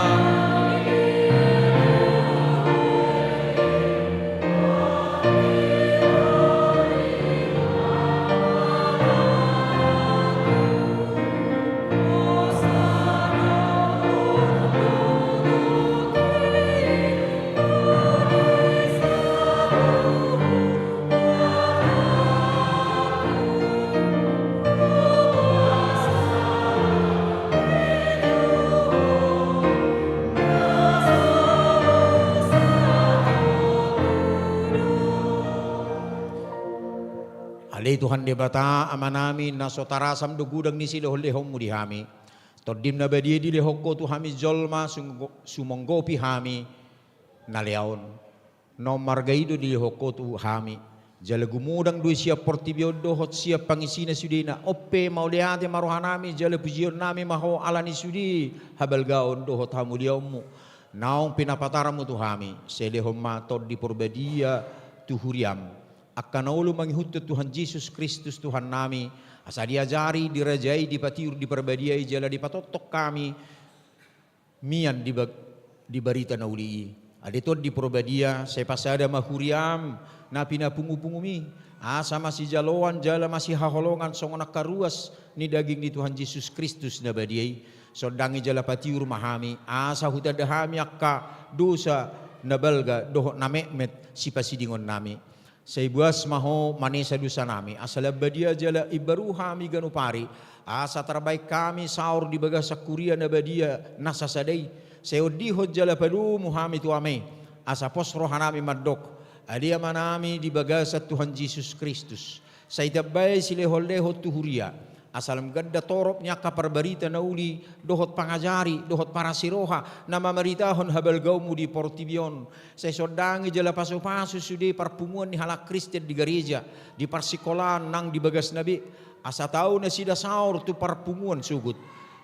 Ale Tuhan Debata Amanami, na so tarasam do godang ni silehonlehonMu di hami. TondiM na badia i dilehon Ho tu hami jolma, sumonggo-, sumonggopi hami na leaon. Naung marga i do dilehon Ho tu hami. Jala gumodang do i sian portibi on dohot sian pangisina sudena. On pe mauliate ma rohanami jala pujionnami ma Ho ala ni sude habalgaon dohot hamuliaonMu. Naung pinapatarMu tu hami, sai lehon ma Tondi Porbadia tu huriaM. Angka na olo mangihuthon Tuhan Jesus Kristus Tuhannami, asa diajari, dirajai, dipatiur, diparbadiai jala dipatongtong hami mian di ba-, di barita na uli i. Ale Tondi Porbadia, sai pasada ma huriaM na pinapungupunguMi, asa masijaloan jala masihaholongan songon angka ruas ni daging ni Tuhan Jesus Kristus na badia i. Sondangi jala patiur ma hami, asa hutanda hami angka dosa na balga dohot na metmet sipasidingonnami. Sai boas ma Ho manesa dosanami, asa lam badia jala imbaru hami ganup ari, asa tarbahen hami saor di bagasan huria na badia na sasada i. Sai ondihon jala palomo hami tu Ama i, asa pos rohanami mandok: Ale Amanami di bagasan Tuhan Jesus Kristus, sai tambai silehonlehon tu huria, asa lam ganda torop ni angka parbarita na uli, dohot pangajari, dohot parasiroha na mamaritahon habalgaonMu di portibi on. Sai sondangi jala pasupasu sude parpunguan ni halak Kristen di gareja, di parsikolaan nang di bagasna be, asa tau nasida saor tu parpunguan sogot.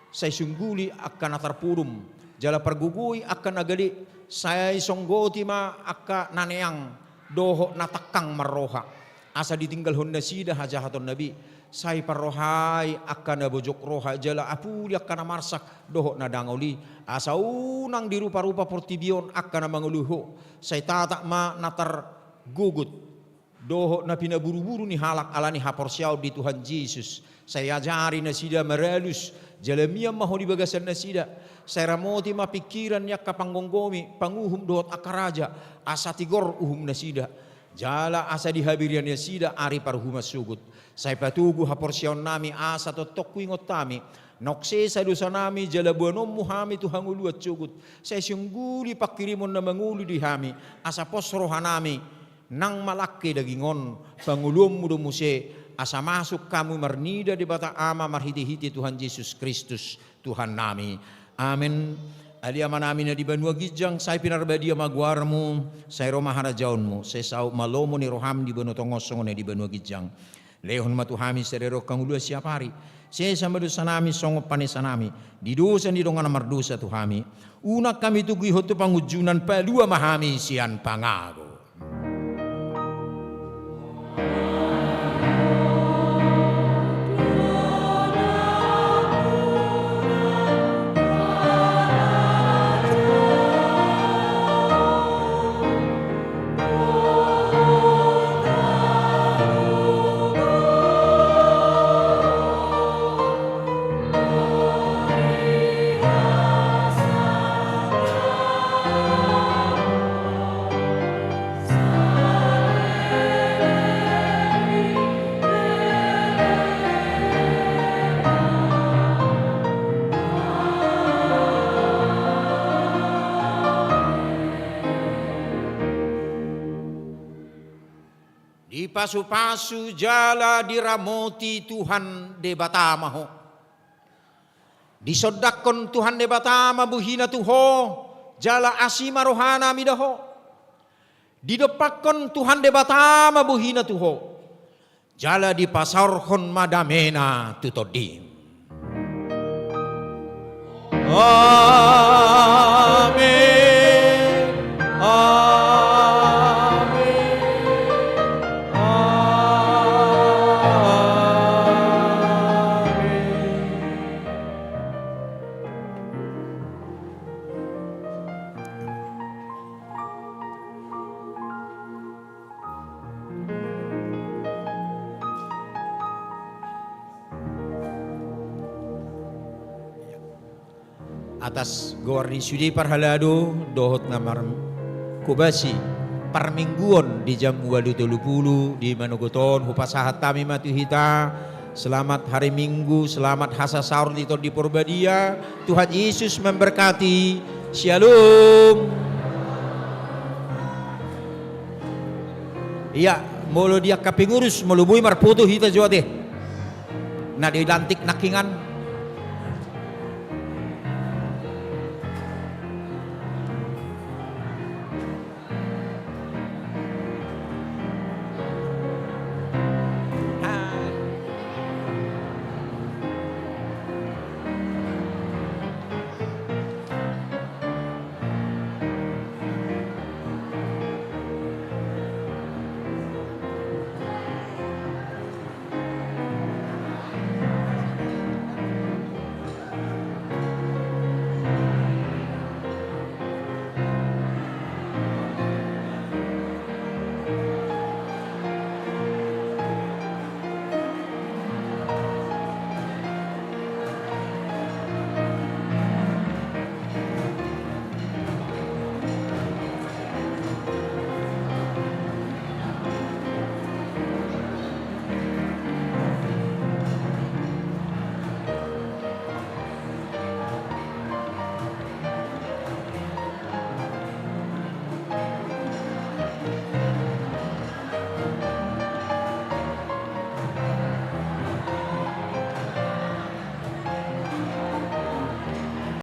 Sai sungguli angka na tarpudum, jala pargogoi angka na gale, sai songgoti ma angka na neang dohot na tangkang marroha. Asa ditinggalhon nasida hajahatonna be, sai parrohai angka na bojok roha jala apuli angka na marsak dohot na dangol i, asa unang diruparupa portibi on angka na mangoloi Ho, sai tatap ma na targogot dohot na pinaburuburu ni halak ala ni haporseaon di Tuhan Jesus. Sai ajari nasida maralus, jala mian ma Ho di bagasan nasida. Sai ramoti ma pingkiran ni angka panggomgomi, panguhum dohot angka raja, asa tigor uhum nasida. Jala asa dihabiria nasida ari paruhuman sogot. Sai patogu haporseaonnami asa tongtong huingot hami, naung sesa dosanami jala boanonMu hami tu hangoluan sogot. Sai sungguli pangkirimon na mangolu di hami, asa pos rohanami nang malangke daging on, pangoluonMu do muse, asa masuk hamu marnida Debata Ama marhitehite Tuhan Jesus Kristus Tuhannami. Amen. Ale Amanami na di banua ginjang, sai pinarbadia ma goarMu, sai ro ma harajaonMu, sai saut ma lomo ni rohaM di banua tonga on songon na di banua ginjang. Lehon ma tu hami sadari on hangoluan siapari. Sesa ma dosanami songon panesanami di dosa ni dongan na mardosa tu hami. Unang hami togu ihot tu pangunjunan, palua ma hami sian pangago. Dipasupasu jala diramoti Tuhan Debata ma ho. Disondangkon Tuhan Debata ma bohina tu ho, jala asi ma rohana mida ho. Didompakkon Tuhan Debata ma bohina tu ho, jala dipasaorhon ma damena tu tondim. Amen. Amen. Amen. Atas goar ni sude parhalado dohot na marhobasi parmingguon di jam ualu tolu pulu di manogot on, hupasahat hami ma tu hita. Selamat hari Minggu, selamat hasasaor di Tondi Porbadia. Tuhan Yesus memberkati. Shalom. Ia, molo di angka pengurus, molo boi marpoto hita jo ate. Na dilantik nangkingan.